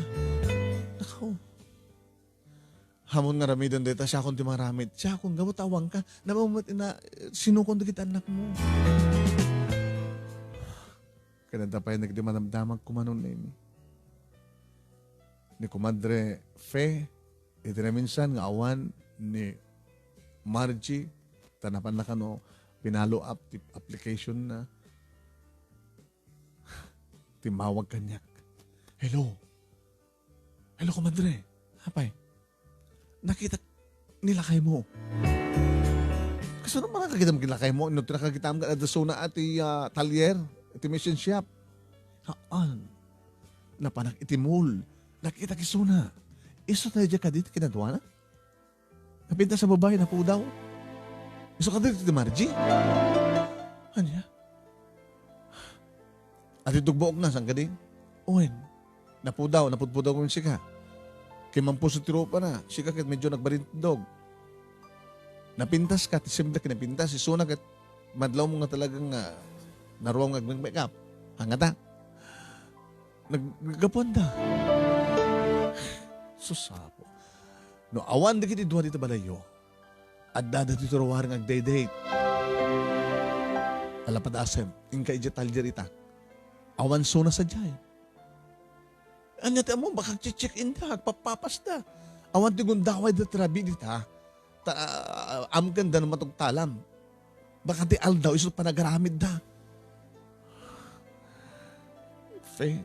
Nakaw. Ammon nga aramiden dayta, siakon ti mangaramid. Siakon, gapu ta awan ka. Napamumet ina, sinukon dagiti annakmo. Ken adda pay nagdi manamdamag ko, Manong Nemi. Ni Comadre Fe, iti naminsan nga awan ni Margie, ta napan na kano pinalo up ti application na. Timmawag kaniak. Hello. Hello, Comadre. Apay? Nakita, ni lakaymo. Kasano man nga kakitam ken lakaymo? No, ti nakakitam nga adda sona iti, ah, talyer, iti machine shop. Haan. Napanak iti mall. Nakita ti sona. Isu tayo diay kadi ti kinaduana? Napintas a babai, napudaw. Isu kadi ti Margie? Ania? Ati tugbook na, saan kadi? Wen. Napudaw, napudpudaw kong sika. Kay mampuso ti rupa na, sika ket medyo nagbarintindog. Napintas ka, ti simple ket napintas, isuna ket madlaw mo nga talagang, ah, naruam nga agmake-makeup. Angata. Naggapuan da. Sus, Apo. No awan dagiti dua dita balayyo, adda dagiti ruar nga agdate-date. Ala padasem, inka idiay talyer ita. Awan sona sadiay. Ania ti ammom, baka agche-check-in da, agpappapas da. Awan ti gundaway da ti rabii dita. Ta, ah, amken da no matugtalam. Baka ti aldaw, isu panagaramid da. Fe,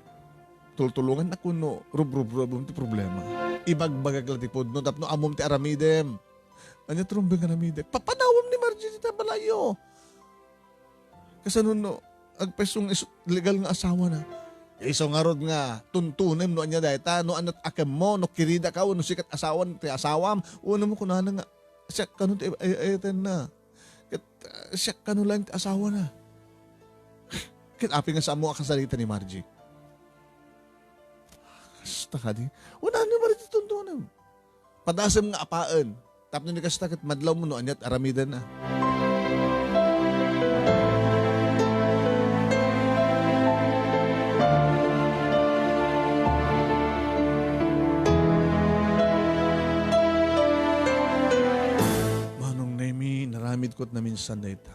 tultulongan ako no rub-rub-rubom ti problema. Ibagbagak la ti pudno tapno ammom ti aramidem. Ania ti rumbeng nga aramidek? Papanawem ni Margie dita balayyo. Kasano no agpayso nga isu-, legal nga asawana? Isu ngarud nga tuntunem no ania dayta, no aniat akemmo, no kiridaka, wenno sika ti asawan ti asawam, wenno mo kunana nga, siak kano ti ay-, ay-, ayatenna. Ket, ah, siak kano laeng ti asawana. Ket apay nga saanmo a kasarita ni Margie? Kasta kadi? Kunana ni Margie tuntunem. Padasem nga apaen. Tapno ni kasta ket madlawmo no aniat aramidenna. Manong Nemi, naramidko ti naminsan dayta.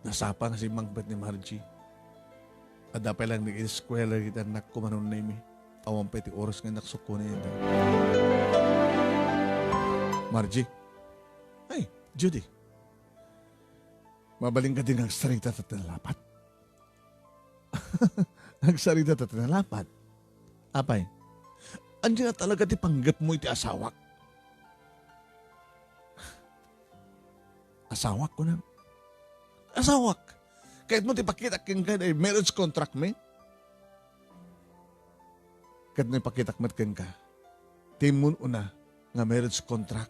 Nasapa nga simmangpet ni Margie. Adda pay laeng nag-eskuela dagiti annakko, Manong Nemi. Awan pay ti oras nga innak sukkunen ida. Margie. Ay, Judy. Mabalin kadi nga agsarita ta ti nalapat? Agsarita ta ti nalapat? Apay, ania talaga ti panggepmo iti asawak? Asawak, kunam. Asawak! Kayatmo ti ipakitak kenka ti marriage contract mi? Ket no ipakitak met kenka, ti immun-una nga marriage contract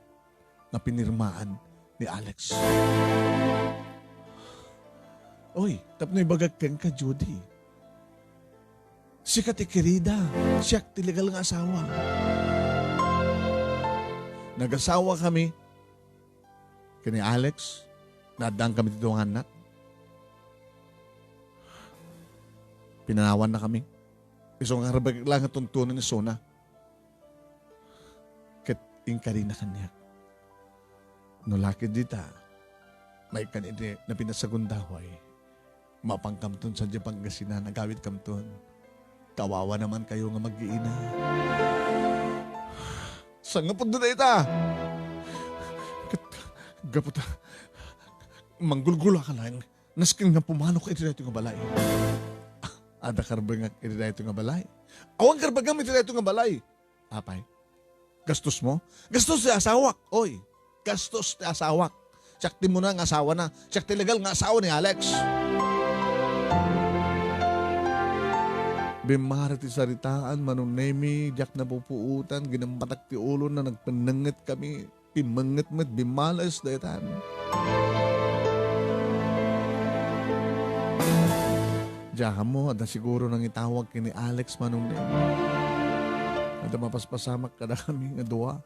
nga pinirmaan ni Alex. Oy, tapno ibagak kenka, Judy. Sika ti kirida, siak ti legal nga asawa. Nagasawa kami ken ni Alex, naaddaan kami ti dua nga annak. Pinanawanna kami. Isu nga karbek la nga tuntunen isuna. Ket inkarina kaniak. No lakid dita, maikkan iti napinasagundaway. Mapankamton sadiay Pangasinan, agawidkamton. Kawawa naman kayo nga mag-iina. Sangapod dayta! Ket, gapu ta, manggulgula ka laeng, nasken nga pumanok iti daytoy nga balay. Adda karbengak iti daytoy nga balay. Awan karbengam iti daytoy nga balay. Apay? Gastos mo? Gastos ti asawak. Oy, gastos ti asawak. Siak ti muna nga asawana. Siak ti legal nga asawa ni Alex. Bimmara ti saritaan, Manong Nemi, diak napupuotan, ginammatak ti ulona, nagpennenget kami. Pimmenget met, bimmales daytan. Diak ammo, adda siguro nangitawag ken ni Alex, Manong Nemi. Adda mapaspasamak kadakami nga dua.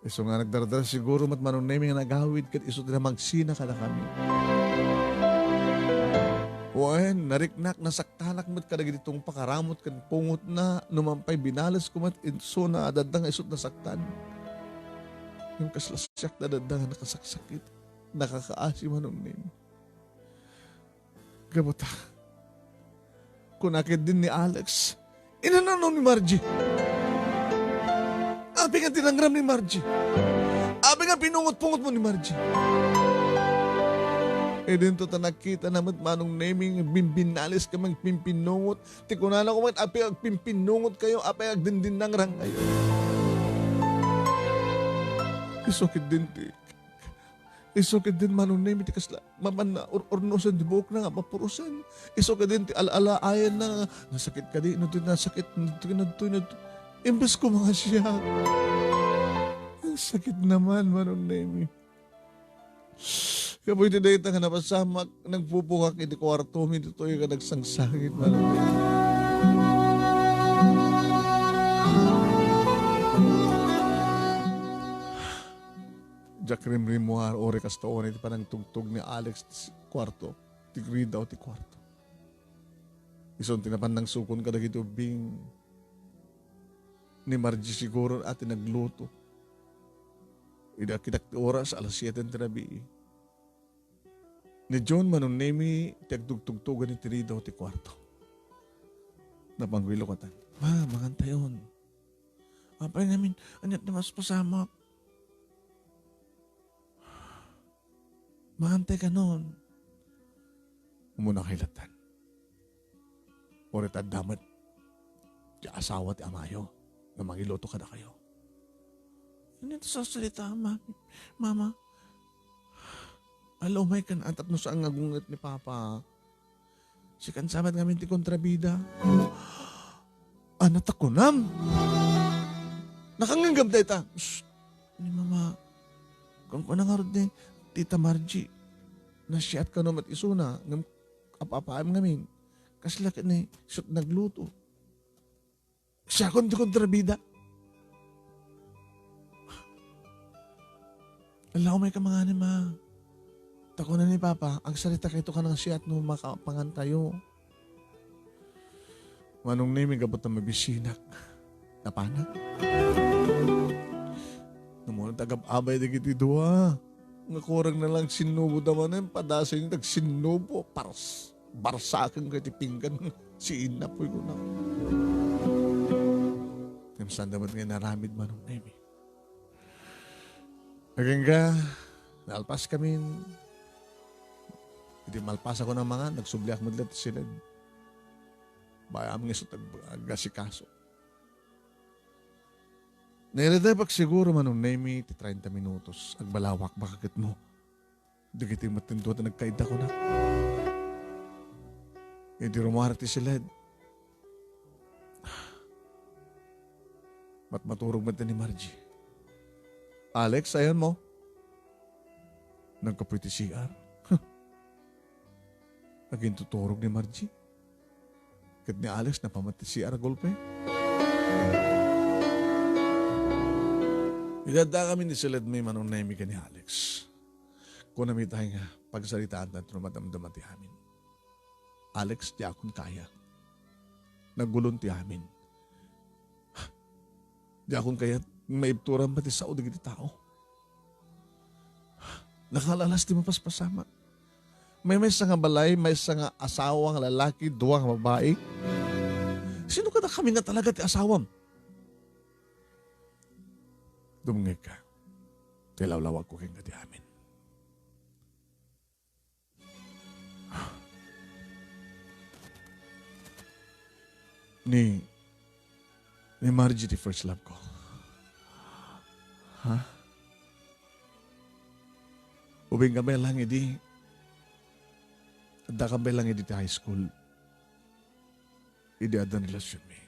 Isu nga nagdardara siguro met, Manong Nemi, nga nagawid ket isu ti namagsina kadakami. Wen, nariknak, nasaktanak met kadagiti tungpakaramut ken pungotna, no man pay binalesko met, isuna a dadda nga isut' nasaktan. Ngem kasla siak a dadda nga nakasaksakit, nakakaasi, Manong Nemi. Gapu ta, kuna ketdin ni Alex, inanano ni Margie? Apay nga dinangram ni Margie? Apay nga pinungotpungotmo ni Margie? Idinto ta nakitana met, Manong Nemi, nga bimbinaleska, mangpimpinnungot. Ti kunana koma ket, apay agpimpinnungotkayo, apay agdindinangrangkayo? Isu ketdin ti, isu ketdin Manong Nemi ti kasla mapanna ur-, urnosen ti buokna nga mapurosen. Isu ketdin ti al-alaayanna nga nasakit kadi, no, ti nasakit, no, ti, no, ti, no, ti. Imbes ko mangasiak. Ang sakit naman, Manong Nemi. Kabuy ti dayta nga napasamak, nagpupungak iti kuartomi ditoy nga nagsangsangit, Manong Nemi. Diak rimrimmuar, uray kasta unay ti panangtugtog ni Alex ti s-, kuarto, ti grida o ti kuarto. Isun ti napan nangsukon kadagiti ubbing ni Margie siguro a ti nagluto. Idi akitak ti oras, alas siete ti rabii. Ni John, Manong Nemi ti agtugtugtugan iti ridaw ti kuarto. Napangulo katan. "Ma, mangantayon." "Apay ngamin, ania ti maspasamak?" "Mangantay kanon." Umuna kay latan. Uray ta adda met ti asawa ti amayo nga mangiluto kadakayo. Ania ti sasalita, Mami? Mama, ala umaykan a tapno saan nga agunget ni Papa. Sikan sa met ngamin ti kontrabida. Ania ta kunam? Nakangnganggam dayta. Shh! Ni Mama, kunkuna ngarud ni Tita Margie. Nasiat kano met isuna, ngem apa-apaam ngamin. Kasla ket ni, isut nagluto. Siakon ti kontrabida. Ala, umayka manganem, Ma. Ta kuna ni Papa, agsaritakayto kano nga siat no makapangantayo. Manong Nemi, gapu ta mabisinak. Napanak. Namuna ti agab-abay dagiti dua. Nga kurang na lang sinnubo da manen, padasay ni tagsinnubo. Pars-, barsaken kay ti pinggan. Si inna, puy, kuna. Ngem saan da met nga inaramid, Manong Nemi. Agingga, naalpas kamin. Idi malpasakon a mangan, nagsubliak met laeng ti siled. Bayam nga isu ti ag-, agasikaso. Nairidaypak siguro, Manong Nemi, ti treinta minutos. Agbalawak, baka ket no. Dagiti met ti dua ti nagkaidda, kunak. Idi rummuar ti siled, matmaturog met ni Margie. "Alex, ayanmo?" Nagkapuy ti C R. Huh. Agintuturog ni Margie. Ket ni Alex, napan met ti C R a gulpe. Idi addakami ni siled mi, Manong Nemi, ken ni Alex. Kunami tay nga pagsaritaanta no madamdama ti amin. Alex, diakon kayat. Nagulon ti amin. Diakon kayat maibturan pay ti sao dagiti tao. Nakalalas ti mapaspasamak. Maymaysa nga balay, maysa nga asawa nga lalaki, dua nga babai. Sino kadakami nga talaga ti asawam? Dumngegka. Ti lawlawagko kenka ti amin. Ni, ni Margie ti first love ko. Ha? Ubing kami lang idi, adda kami lang idi ti high school. Idi adda relasyon mi.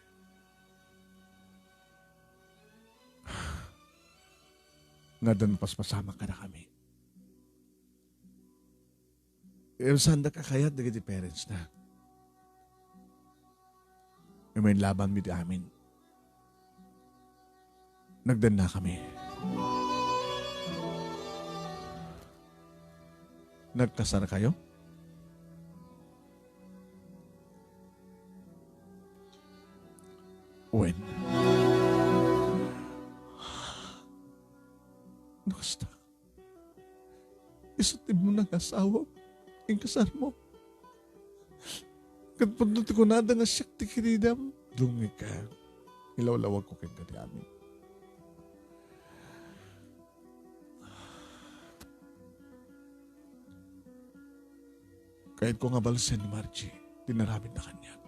Nga adda napaspasamak kadakami. Ngem saanda kakayat dagiti parents na. Ngem inlaban mi ti amin. Nagdannakami. Nagkasar kayo? When? Nakasta. Isu ti immuna nga asawa, inkasarmo. Ket pudno ti kunada nga siak ti kiridam. Dumngegka. Ilawlawagko kenka ti amin. Kayatko nga balsen ni Margie ti inaramidna kaniak.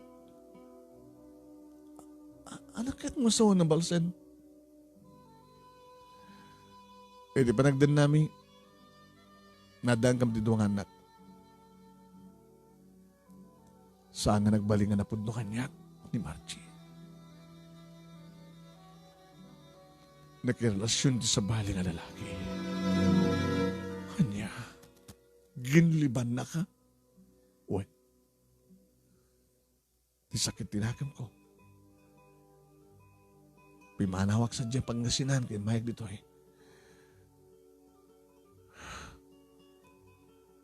A-, ania kayatmo nga sawen a balsen? Iti panagdennami, naddaanka met ti dua nga annak. Saan nga nagbalin nga napudno kaniak ni Margie. Nakirelasion ti sabali nga lalaki. Ania, ginlibannaka? Wen, ti sakit ti nakemko. Pimanawak sadiay Pangasinan ken mayeg ditoy.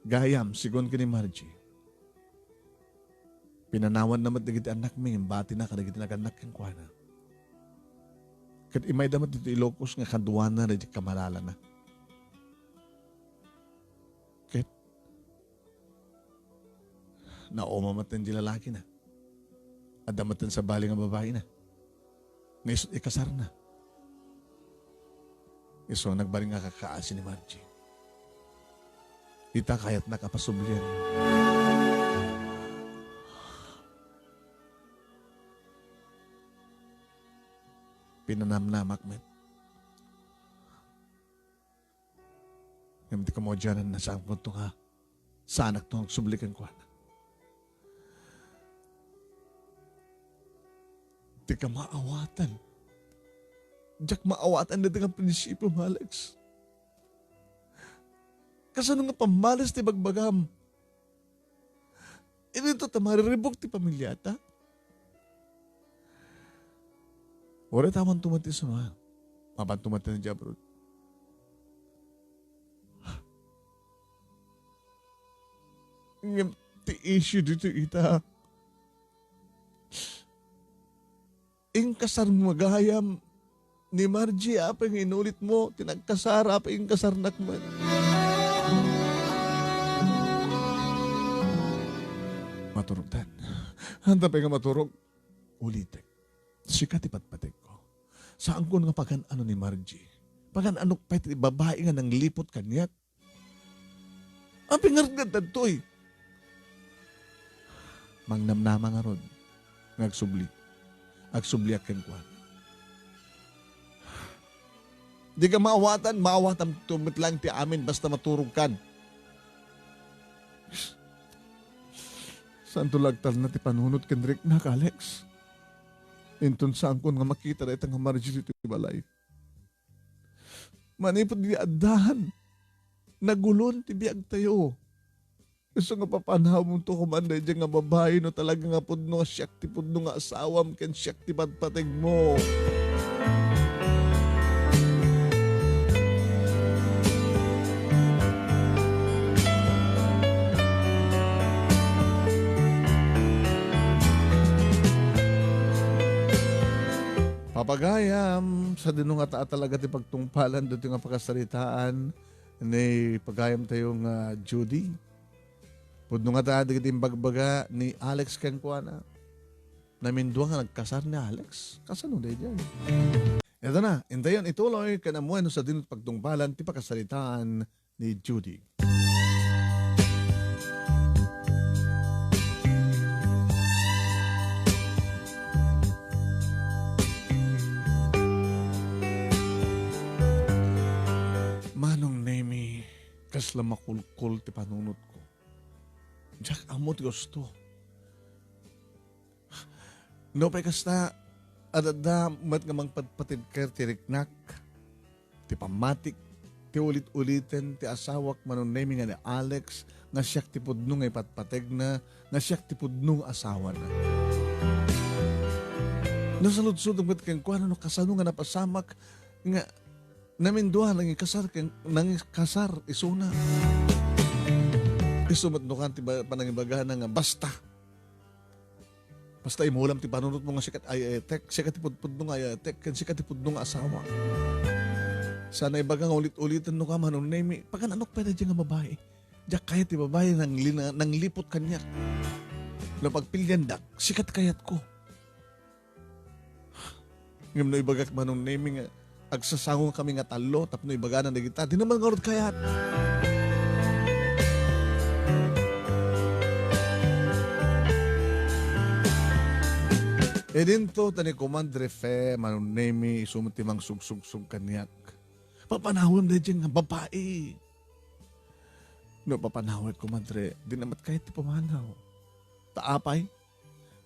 Gayam, segun ken ni Margie, pinanawanna met dagiti annakmi ngem batina kadagiti nagannak kenkuana. Ket imayda met ditoy Ilocos nga kaduana daydi kamalalana. Ket nauma met ti lalakina. Adda met ti sabali nga babaina nga isu ti ikasarna. Isu a nagbalin nga kakaasi ni Margie. Ita kayatnak a pasublian. Pinanamnamak met. Ngem ti kamudiananna, saanko nga saanakto nga agsubli kenkuana. Ti kamaawatan. Diak maawatan dayta nga prinsipio, Alex. Kasano nga pammalas ti bagbagam? Idinto ta mariribuk ti pamiliata? Uray ta awan tumatis, ma. Mapan tumatis na abroad. Ngem ti issue dito ita. Inkasar mo gayam ni Margie, apay nga inulitmo ti nagkasar, apay inkasarnak met. Maturogtan. Anta pay nga maturog? Ulitek. Sika ti patpategko. Saanko nga pagan-ano ni Margie. Pagan-anok pay ti babai nga nangliput kaniak. Apay ngarud nga daytoy? Mangnamnama ngarud nga agsubli. Agsubliak kenkuana. Dika maawatan, maawatanto met laeng ti amin basta maturogkan. Saanto la agtalna ti panunot ken riknak, Alex. Inton saanko nga makita dayta nga Margie ditoy balay. Manipud idi addan, nagulon ti biagtayo. Isu nga papanawemto koma daydiay nga babai no talaga nga pudno nga siak ti pudno nga asawam ken siak ti patpategmo. Pagayam, sadino ngata a talaga ti pagtungpalan ditoy nga pakasaritaan ni pagayamtayo nga Judy. Pudno ngata dagiti imbagbaga ni Alex kenkuana. Namindua nga nagkasar ni Alex. Kasano daydiay? Ita na, intayon ituloy ken ammoen no sadino ti pagtungpalan ti pakasaritaan ni Judy. Manong Nemi, kasla makulkol ti panunotko. Diak ammo ti gusto. Nupay kasta, adda met nga mangpatpateg ti riknak, ti pammatik, ti ulit-uliten ti asawak, Manong Nemi, nga ni Alex, nga siak ti pudno nga ipatpategna, nga siak ti pudno nga asawana. Nasaludsodek met kenkuana no kasano nga napasamak nga namindua nangikasar ken, nangikasar isuna. Isu met no kan ti ba-, panangibagana nga basta. Basta imulam ti panunotmo nga sika ti ay-ayatek, sika ti pudpudno nga ay-ayatek, ken sika ti pudno nga asawa. Sana ibaga nga ulit-uliten no ka, Manong Nemi, pagan-anok pay daydiay nga babai. Diak kayat ti babai nang lina-, nangliput kaniak. No pagpiliandak, sika ti kayatko. Ngem no ibagak, Manong Nemi, nga agsasango kami nga tallo tapno ibagana dagita, dina man ngarud kayat. Idinto ta ni Comadre Fe, Manong Nemi, isu met ti mangsugsugsog kaniak. Papanawem daydiay nga babai. No papanawek, kumadre, dina met kayat ti pumanaw. Ta apay,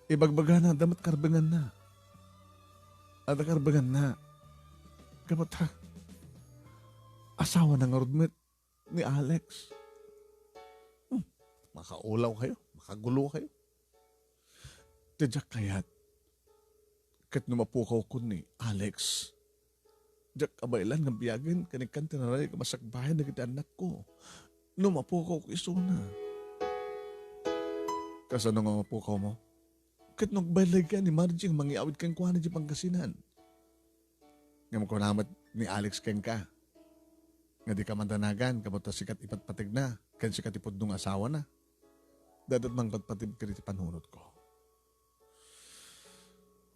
ibagbagana, adda met karbenganna. Adda karbenganna. Gapu ta, asawana ngarud met ni Alex. Hmm, makaulaw kayo, makagulo kayo. Ti diak kayat, ket no mapukawkon ni Alex, diak kabaelan nga biagen ken ikkan ti narayaw nga masakbayan dagiti annakko no mapukawko isuna. Kasano nga mapukawmo? Ket no agbaylay kaya ni Margie nga mangyawid kenkuana idiay Pangasinan? Ngem kuna met ni Alex kenka nga dika madanagan gapu ta sika ti ipatpategna ken sika ti pudno nga asawana. Dayta ti mangpatpateg kadagiti panunotko.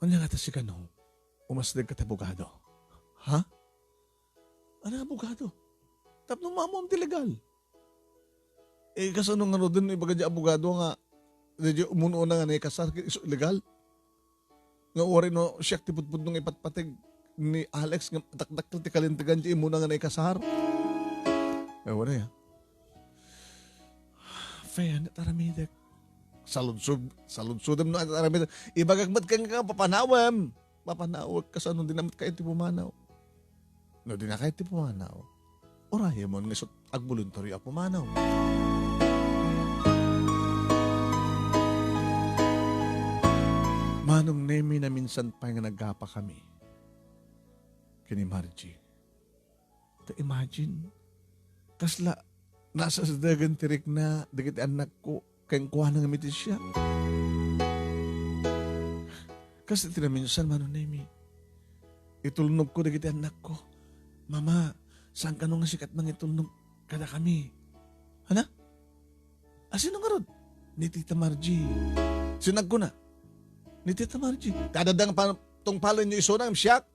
Ania ngata sika no umasdek ka ti abogado? Ha? Ania abogado? Tapno maamuam ti legal. Eh, kasano ngaruden no ibaga diay abogado nga, diay umuna nga naikasar, isu illegal? Nga uray no siak ti pudpudno nga ipatpateg ni Alex nga dakdakkel ti kalintegan diay umuna nga naikasar? Eh, wala ya. Fair, ania ti aramidek? Saludsod, saludsodem no ania ti aramidek. Ibagak met kenka, papanawem. Mapanawek kasano dina met kayat ti pumanaw. No dina kayat ti pumanaw, urayemon nga isut' agboluntaryo a pumanaw. Manong Nemi, naminsan pay nga nagapakami ken ni Margie. Ta imagine, kasla nasasdegen ti rikna dagiti annakko kenkuana nga mitisiak. Kas iti naminsan, Manong Nemi, itulnogko dagiti annakko, "Mama, saan kano nga sika ti mangitulnog kadakami?" Ana? "A, sino ngarud?" "Ni Tita Margie." Sino nagkuna? "Ni Tita Margie." Ti adda nga pa-, tungpalenyo isuna, ngem siak?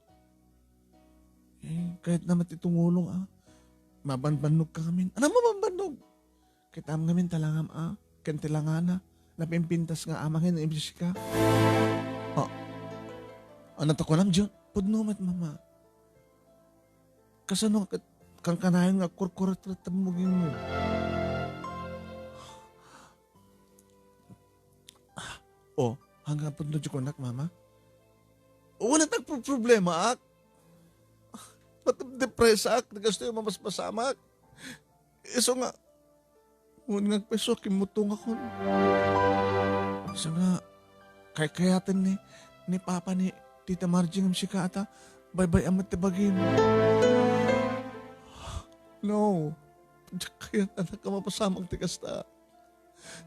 Eh, kayatna met ti tumulong, a. Mabanbannogka ngamin. Ania a mabanbannog? Kitam ngamin talangam, a. Ken ti langana. Napimpintas nga amangen nga imsika. A. Ania ti kunam, Jun? Pudno met, Mama. Kasano nga ket kankanayon nga agkurkurat ti mugingmo? O, hanggapundo ti kunak, Mama? Wen, nagproproblemaak. Nagdepresaak, ti kastoy a mapaspasamak. Isu nga, wen nga agpayso, kimmutongakon. Isu nga, kaykayaten ni, ni Papa ni Tita Margie ngem sika ta, baybay-am met ti bagim. No, diak kayat, anak, a mapasamak ti kasta.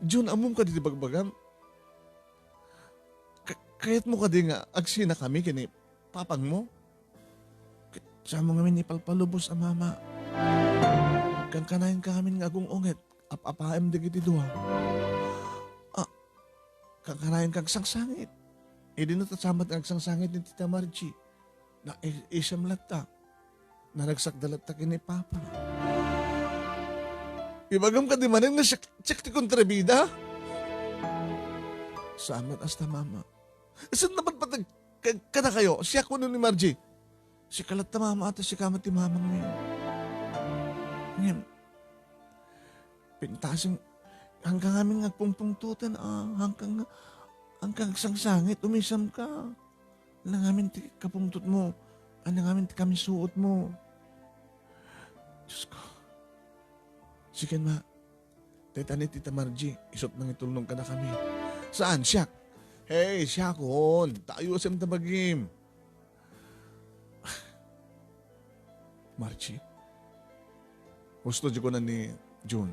Jun, ammom kadi ti bagbagam? Ka-, kayatmo kadi nga agsinakami ken ni papangmo? Ket siakmo ngamin ipalpalubos a mama. Kankanayon ka ngamin nga agung-unget, ap-apaem dagiti dua. A, kankanayon ka agsangsangit. Idi no ta siak met nga agsangsangit ni Tita Margie. Na, i-, isem latta. Naragsakda latta ken ni Papa. Ibagam kadi manen nga siak, siak ti kontrabida? Saan met kasta, Mama. Isu napatpateg ka-, kadakayo, siak wenno ni Margie? Sika latta, Mama, ta sika met ti mamangmi. Ngem, pintasen, hangka ngamin nga agpungpungtoten, a, hangka nga, hangka agsangsangit, umisamka. Ania ngamin ti kapungtotmo? Ania ngamin ti kamisuotmo? Diyos ko. Sige, Ma. Dayta ni Tita Margie, isut' nangitulnog kadakami. Saan? Siak? Hey, siakon. Ta ayusem ta bagim. Margie? Husto di kunan ni Jun.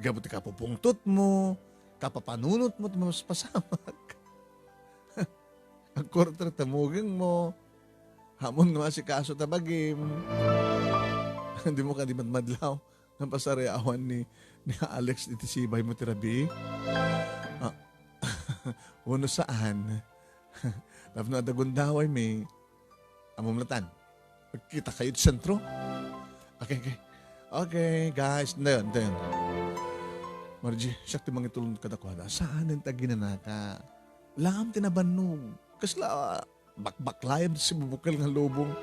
Gapu ti kapupungtotmo, kapapanunotmo ti mapaspasamak. Agkurter ta mugingmo. Ammom nga maasikaso ta bagim. Dimo kadi madmadlaw nga pasariawan ni, ni Alex iti sibaymo ti rabii? A, wenno saan? Tapno adda gundawaymi, ammom latta. Magkitakayo iti sentro. Okay, okay. Okay, guys, dayon, dayon. Margie, siak ti mangitulnog kadakuada. Saanen ti aginanaka? Langam ti nabannog. Kasla, bakbaklayan ti sibubukel nga lubong.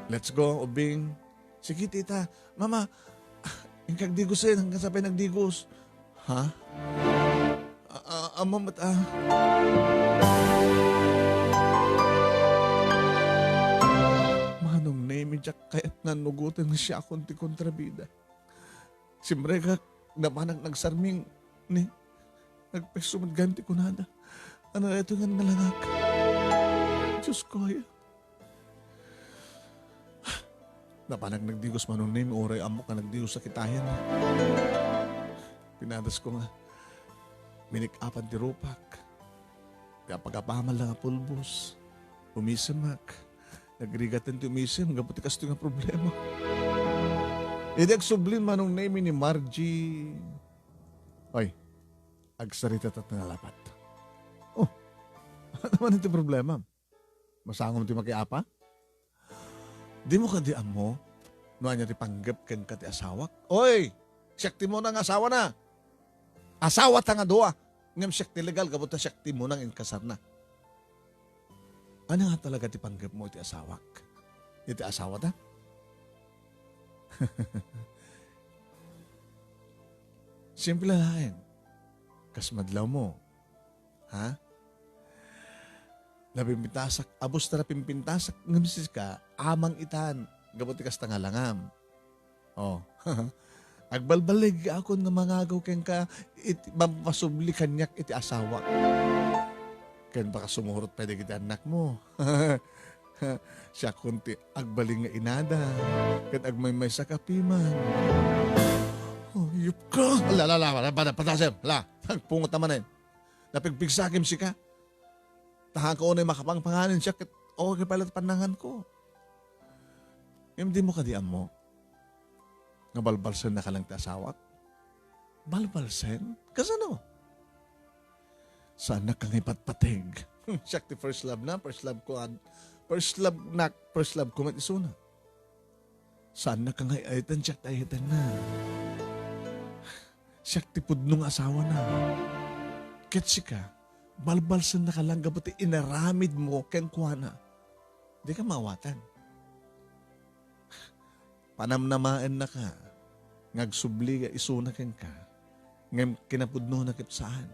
Let's go, ubing. Sige, tita. Mama, inkag digusen, hanggang sa pay nagdigos. Ha? A-, a-, ammo met, ah. Manong Nemi, diak kayat nga nugoten nga siakon ti kontrabida. Simrekak, napanak nagsarming, ni, nagpayso met gayam ti kunada. Ano ito nga nalangak? Diyos ko, ay. Napanak nagdigos, Manong Nemi, uray ammok nga nagdigos a kitaen. Pinadasko nga, minik-apan ti rupak. Ti apagapaman la nga pulbos. Umisemak. Nagrigaten ti umisem, gapu ti kastoy nga problema. Idi agsublin, Manong Nemi, ni Margie. Oy, agsarita ta ta nalapat. Oh, ano man iti problema? Masangom ti makiapa? Dimo kadi ammo no ania ti panggep kenka ti asawak? Oy, siak ti muna nga asawana. Asawata nga dua. Ngem siak ti legal gapu ta siak ti muna nga inkasarna. Ania nga talaga ti panggepmo iti asawak? Iti asawata? Simple laeng. Kas madlawmo. Ha? Napimpintasak, abus ta napimpintasak, ngem sika, amang itan, gapu ti kasta nga langam. Oh. Agbalbaligakon nga mangagaw kenka, iti, mapasubli kaniak iti asawak. Ken baka sumurot pay dagiti annakmo. Siakon ti agbalin nga inada, ken agmaymaysa ka piman. Hayop ka! La, la, la, la, la, patasem, la, agpungot a manen. Napigpigsakem sika. Ta haanka unay makapangpanganen siak ket okay pay la ti pannanganko. Ngem dimo kadi ammo nga balbalsennaka lang ti asawak? Balbalsen? Kasano? Saannak nga ipatpateg. Siak ti first love na, first love ko ad-, first love nak, first love ko met isuna. Saannak nga ay-ayaten, siak ti ayatenna. Siak ti pudno nga asawana. Ket sika, balbalsennaka lang gapu ti inaramidmo kenkuana. Dika maawaten. Panamnamaennaka nga agsubli nga isuna kenka, ngem kinapudnona ket saan.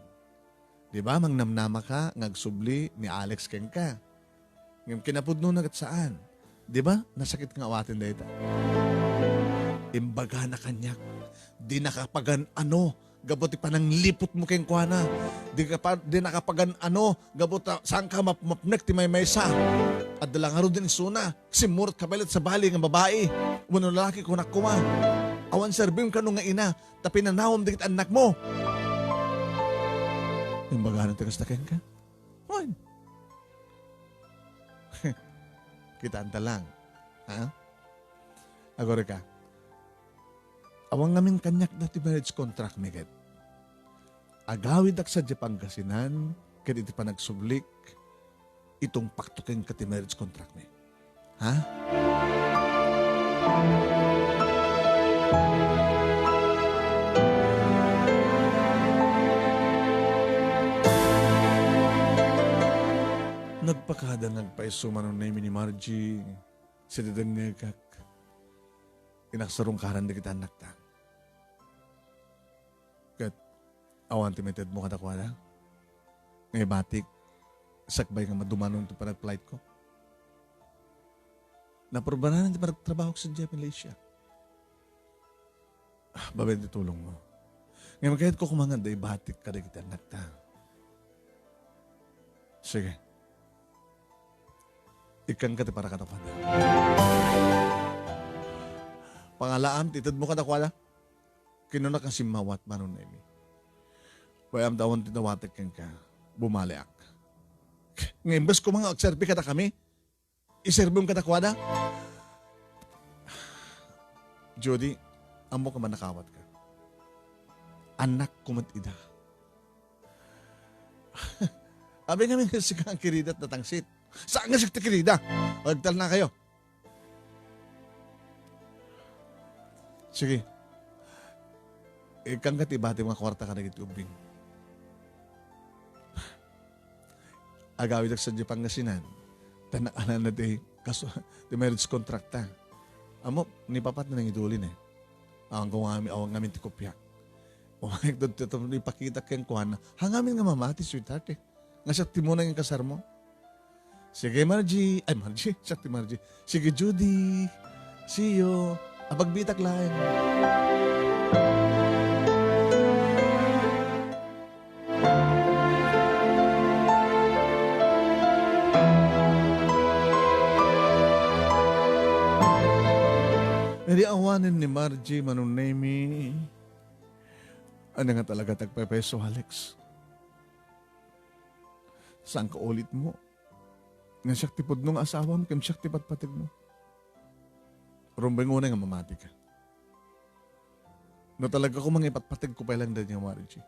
Di ba, mangnamnamaka nga agsubli ni Alex kenka? Ngem kinapudnona ket saan. Di ba? Nasakit nga awaten dayta. Imbagana kaniak, dinaka pagan-ano gapu ti panangliputmo kenkuana. Di ka pa, dinaka pagan-ano gapu ta saanka mapmapnek ti maymaysa. Adda la ngaruden isuna. Simmurot ka pay latta sa bali nga babai wenno lalaki, kunak koma. Awan serbim kano nga ina, ta pinanawem dagiti annakmo. Imbagana ti kasta kenka? Wen. Kitaenta lang. Ha? Agurayka. Awan ngamin kaniak dayta ti marriage contract mi ket. Agawidak sadiay Pangasinan ket iti panagsublik, itungpakto kenka ti marriage contract mi. Ha? Nagpakada nga agpayso, Manong Nemi, ni Margie, sadi dengngegak. Inaksarungkaran dagiti annakta. Ket awan ti maitedmo kadakuada nga ibatik sakbay nga madumanon ti panagflightko. Naproblemanan ti panagtrabahok sadiay Malaysia. Ah, babaen ti tulongmo. Ngem kayatko koma nga adda ibatik kadagiti annakta. Sige. Ikkanka ti para kadakuada. Pangalaam ti itedmo kadakuada. Kinuna nga simmawat, Manong Nemi. Way-am ta awan ti dawatek kenka. Bumaliak. Nga imbes koma nga agserbi kadakami, iserbim kadakuada? Judy, ammok a mannakawatka. Annakko met ida. Abi ngamin nga sika nga kirida ti natangsit. Saan nga siak ti kirida? Agtalnakayo. Sige. Ikkanka ti ibatim nga kuarta kadagiti ubbing. Agawidak sadiay Pangasinan. Ta nakanana ti Kas-, ti marriage contract ta. Ammom, ni Papa ti nangidulin eh. Awan ko ngamin, awan ngamin ti kopia. Umayek dagiti tapno ipakita kenkuana. Hangamin nga mamati, sweetheart eh. Nga siak ti muna nga kasarmo. Sige, Margie. Ay, Margie. Siak ti Margie. Sige, Judy. See you. Apagbitak laeng. Idi awanen ni Margie, Manong Nemy, ania nga talaga ti agpaypayso, Alex? Saan ka ulitmo? Nga siak ti pudno nga asawam ken siak ti patpategmo. Rumbeng unay nga mamatika. No talaga koma nga ipatpategko pay lang daydiay nga Margie.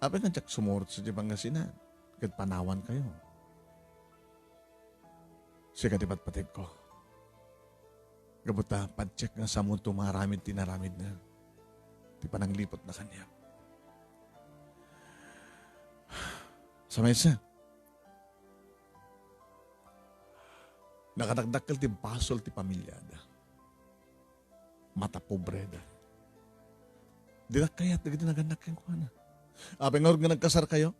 Apay nga diak sumurot sadiay Pangasinan ket panawankayo. Sika ti patpategko. Gapu ta, patiek nga samonto nga aramid ti inaramidna, ti panangliputna kaniak. Sa maysa, nakadakdakkel ti basol ti pamiliada. Matapobreda. Dinak kayat dagiti nagannak kenkuana. Apay ngarud nga nagkasarkayo?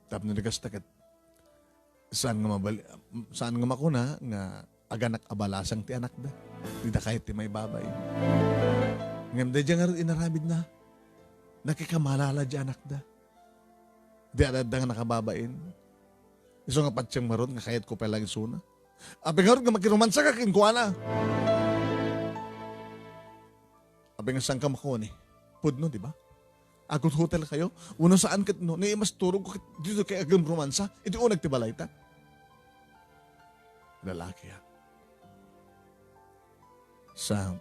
Tapno di kasta ket, saan nga mabali-, saan nga makuna nga aganak a balasang ti anakda? Dida kayat ti maibabain. Ngem daydiay ngarud inaramidna, nakikamalala di anakda. Di adda nga nakababain. Isu nga patiek ngarud nga kayatko pay lang isuna. Apay ngarud nga makiromansa ka kenkuana? Apay nga saan ka makuan eh? Pudno, di ba? Aghotel kayo? Uno saan ket no, ni mas turog ko ket dito kay agem romansa, iti uneg ti balayta. Lalaki, ha? Sa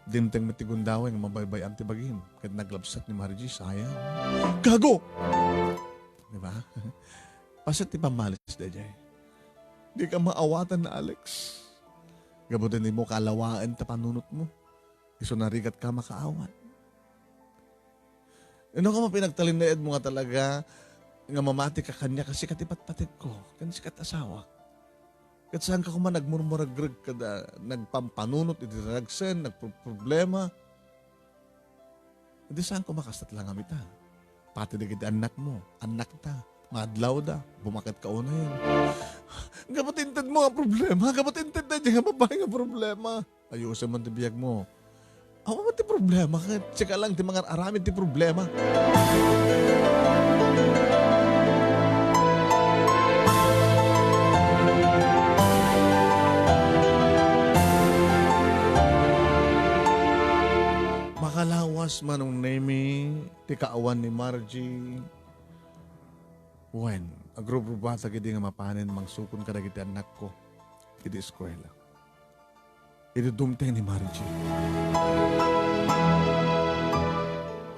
dimteng met ti gundaway nga mabaybay-am ti bagim, ket naglabsat ni Margie, sayang. Gago! Di ba? Paset ti pammalis daydiay. Di ka maawatan, Alex. Gapu ta dimo kaalawaen ta panunotmo. Isu narigat ka makaawat. Inno koma pinagtalinaedmo nga talaga nga mamati ka kaniak a sika ti patpategko, ken sika ti asawak. Ket saan ka koma nagmurmuregreg kada nagpampanunot iti ragsen, nagproproblema. Di saan koma kasta ti langamita. Pati dagiti annakmo, annakta, maadlawda, bumaket ka unayen. Gapu ti intedmo nga problema, gapu ti inted daydiay nga babai nga problema. Ayusem man ti biagmo. Awan man ti problema, ket sika lang ti mangar-aramid ti problema. Makalawas, Manong Nemy, ti kaawan ni Margie. Wen, agrubrubata idi nga mapanen mangsukon kadagiti annakko iti eskuela. Iti dumteng ni Margie.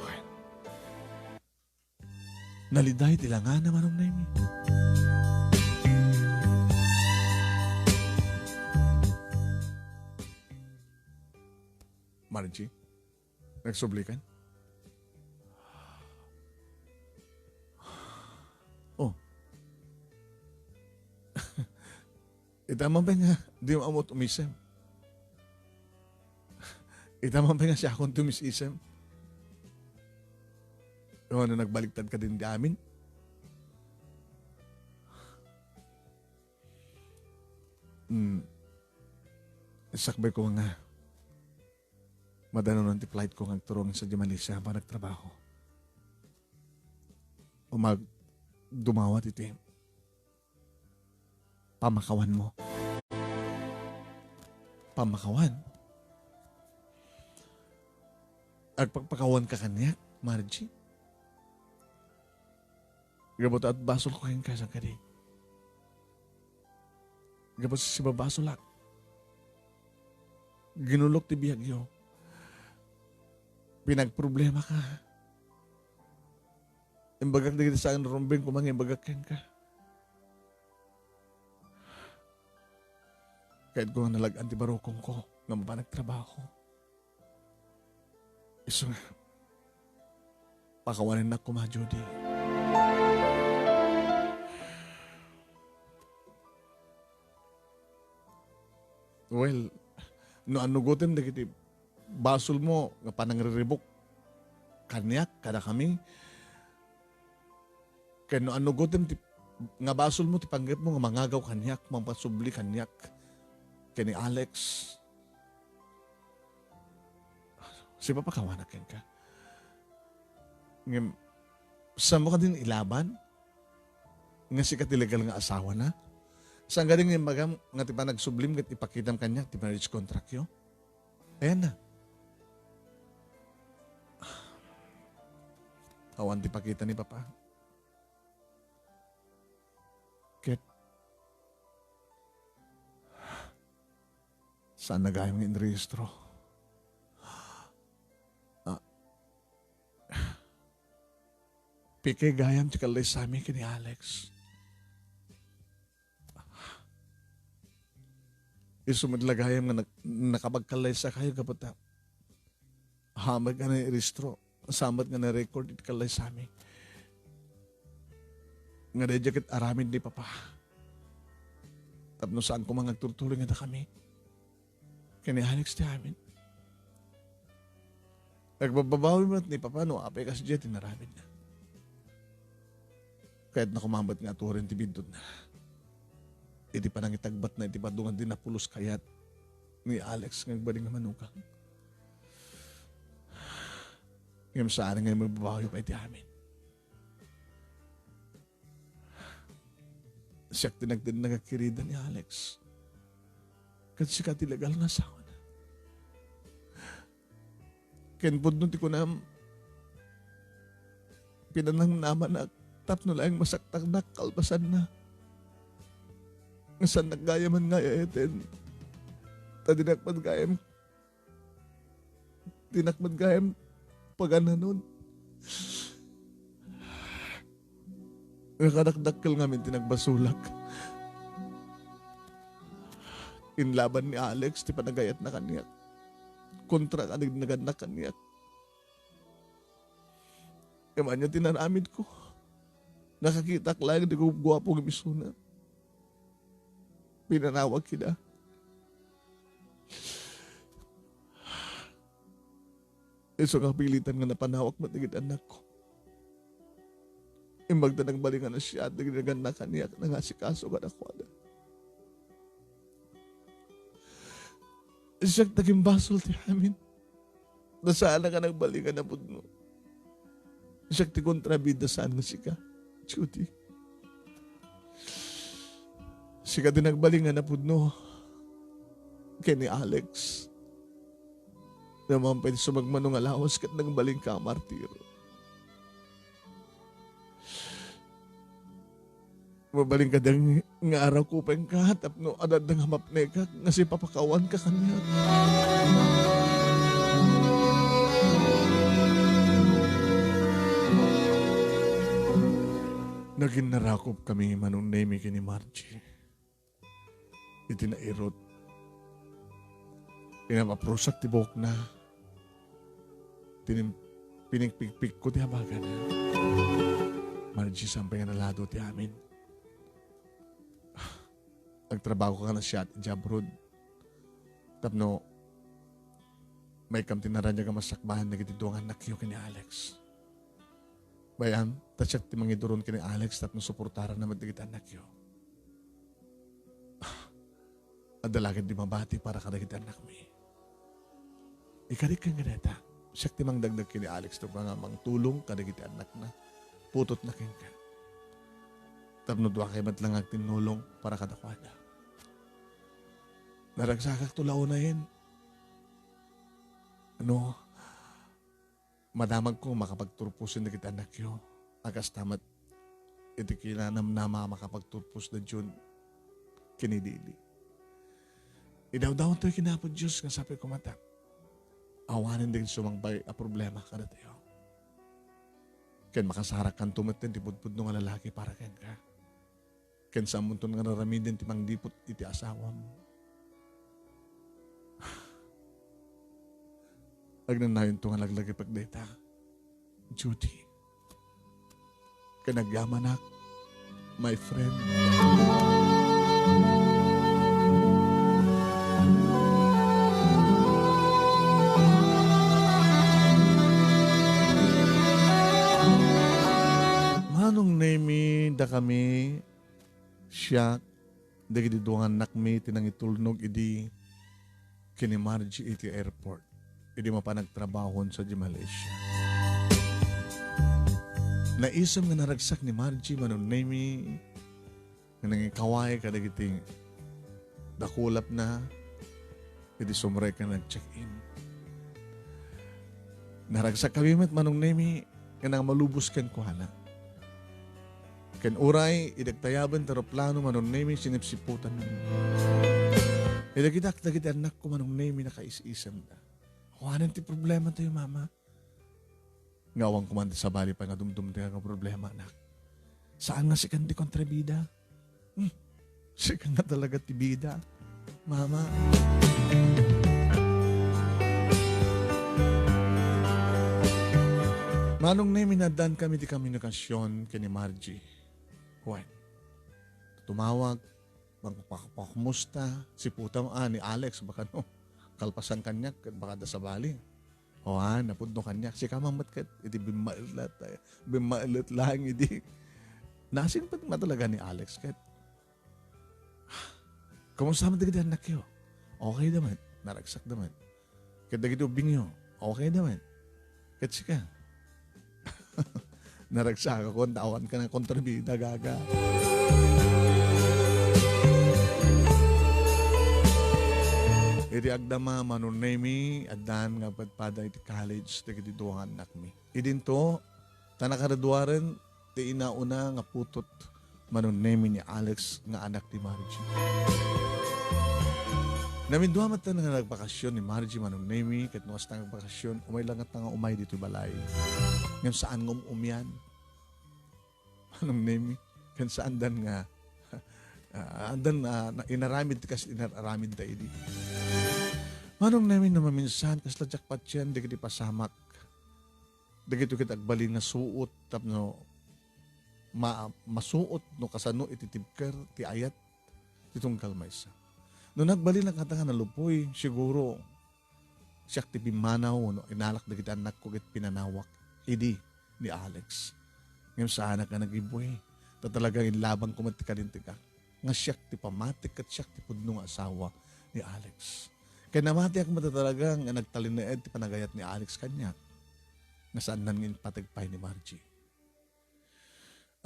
Wen, naliday ti langana, Manong Nemy. Margie? Nagsublikan? Oh. Ita man pay nga, di mo amot umisem. Ita man pay nga siakon ti umis-isem. Ano, nagbaliktad ka din di amin? Hmm. Sakbay ko nga. Madanon ti flight ko nga agturong sa di Malaysia pa nagtrabaho. O mag-, dumawat iti pamakawan mo. Pamakawan? Agpakpakawan ka kaniak, Margie? Gapu ta basol ko kenka, saan kadi? Gapu ta sibabasolak. Ginulok ti biagyo. Pinagproblema ka. Imbagak dagiti saan rumbeng koma nga imbagak kenka. Kayatko nga nalag-an ti barukongko nga mapan agtrabaho. Isu nga, pakawanennak koma, Judy. Well, no annugotem dagiti basolmo nga panangriribuk kaniak, kadakami, ken no annugotem ti, nga basolmo ti panggepmo nga mangagaw kaniak, mangpasubli kaniak ken ni Alex, sipapakawanak kenka. Ngem, saanmo kadin ilaban? Nga sika ti legal nga asawana? Saan kadin nga imbagam nga ti panagsublim ket ipakitam kaniak ti marriage contractyo? Ayanna. Awan ti pakita ni Papa. Ket, saanna gayam nga inrehistro? Ah, pike gayam ti kallaysami ken ni Alex. Isu met la gayam nga nag-, nakapagkallaysakayo gapu ta saan met nga nairehistro, saan met nga na-record iti kallaysami nga daydiay ket aramid ni Papa. Tapno saan koma nga agturtuloy nga dakami ken ni Alex ti amin. Nagbababawi met ni Papa no apay kasdiay ti inaramidna. Kayatna koma met nga aturen ti biddutna iti panangitagbatna iti padungan ti napulos kayat ni Alex nga agbalin nga manugang. Ngem saan nga magbabawi pay ti amin. Siak ti nagdenneg a kirida ni Alex. Ket sika ti legal nga asawana. Ken pudno ti kunam, pinanamnamanak tapno laeng masaktaknak kalpasanna. Nga saannak gayamen nga ay-ayaten. Ta dinak met gayam, dinak met gayam pagananon. Nga kadakdakkel ngamin ti nagbasolak. Inlaban ni Alex ti panagayatna kaniak. Kontra kadagiti nagannak kaniak. Ngem ania ti inaramidko? Nakakitak laeng ti guguapo nga misuna. Pinanawagko ida. Isu nga pilitan nga napanawak met dagiti annakko. Imbag ta nagbalin nga nasayaat dagiti nagannak kaniak, nangasikaso kadakuada. Siak ti agimbasol ti amin. Ta saanak a nagbalin nga napudno. Siak ti kontrabida saan nga sika, Judy. Sika ti nagbalin nga napudno ken ni Alex. Amangan pay ti sumagmamano nga lawas ket nagbalinka a martir. Mabalin kadi nga arakupenka tapno adda nga mapnekak nga sipapakawanka kaniak. Naginnarakup kami, Manong Nemy, ken ni Margie. Iti nairut, pinapaprusak ti buokna. Tinim-, pinigpigpikko ti abagana. Margie, saan pay nga nalado ti amin. Agtrabahoka nga nasayaat idiay abroad. Tapno maikkam ti naraniag a masakbayan dagiti dua nga annakyo ken ni Alex. Bay-am, ta siak ti mangiduron ken ni Alex tapno suportaranna met dagiti annakyo. Adda la ketdi mabati para kadagiti annakmi. Ikarik ken kadata, siak ti mangdagdag ken ni Alex tapno nga mangtulong kadagiti annakna, putotna kenka. Tapno duakay met la nga agtinnulong para kadakuada. Naragsakakto la unayen. No, madamagko makapagturposen dagiti annakyo, a kasta met iti kinanamnama a makapagturposda June ken ni Lily. Idawdawanto ken Apo Dios nga sapay koma ta awanen dagiti sumangbay a problema kadatayo. Ken makasarakkanto met ti pudpudno nga lalaki para kenka. Ken saanmonto nga aramiden ti mangdipot iti asawam. Agnanayonto nga laglagipek dayta, Judy. Ken agyamanak, my friend. Manong Nemi, dakami, siak, dagiti dua nga annakmi ti nangitulnog idi ken ni Margie iti airport, idi mapan agtrabahon sadiay Malaysia. Naisem nga naragsak ni Margie, Manong Nemi, nga nangikaway kadagiti dakulapna iti sumrek nga nag-check-in. Naragsakkami met, Manong Nemi, nga nangamalubos kenkuana. Ken uray, idi agtayaben ti eroplano, Manong Nemi, sinipsiputan. Idi nakitak dagiti annakko, Manong Nemi, nakaisisemda. Kuanen ti problematayo, Mama. Nga awan koma ti sabali pay nga dumdumteng nga problema, anak. Saan nga sikan ti kontrabida? Hmm. Sika nga talaga ti bida, Mama. Manong Nemi, addaan kami ti komunikasion ken ni Margie. Wen, tumawag, magpakumusta, siputan, ah, ni Alex, baka no, kalpasan kaniak, ket baka adda sabali. O, ah, napudno kaniak. Sika man met ket, iti bimmaet laeng, bimmaet laeng idi. Nasingpet nga talaga ni Alex ket, "Kumusta man dagiti annakyo?" "Okay da met, naragsakda met." "Ket dagiti ubbingyo, okay da met?" "Ket sika?" "Naragsakak, awan ka nga kontrabida, gaga." Iti agdama, Manong Nemi, addaan nga padpada iti college dagiti dua nga annakmi. Idinto, ta nakaraduaren ti inauna nga putot, Manong Nemi, ni Alex nga anak ni Margie. Namindua met nga nagbakasyon ni Margie, Manong Nemi, ket no kasta nga nagbakasyon, umay la nga umay ditoy balay. Ngem saan nga um-umian, Manong Nemi, ken saandan nga, ah, andan, ah, na, inaramid kas inaramid da idi. Manong Nemi, no maminsan, kasla diak patien dagiti pasamak. Dagitoy ket agbalin nga suot tapno ma-, masuot no kasano iti tibker ti ayat ti tunggal maysa. No nagbalin a kata nga nalupoy, siguro, siak ti pimmanaw wenno inalak dagiti annakko ket pinanawak idi ni Alex. Ngem saanak nga nagibue, ta talaga inlabangko met ti kalintegak nga siak ti pamatik ket siak ti pudno nga asawa ni Alex. Ket namatiak met a talaga nga nagtalinaed ti panagayat ni Alex kaniak, nga saandan nga impatek pay ni Margie.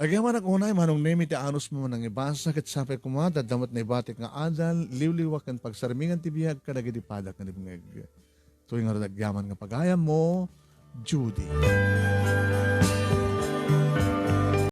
Agyamanak unay, Manong Nemi, ti anusmo nga nangibasa, ket sapay koma, ta adda met naibatik nga adal, liwliwa ken pagsarmingan ti biag kadagiti padak nga dimngeg. Daytoy ngarud agyaman nga pagayammo, Judy.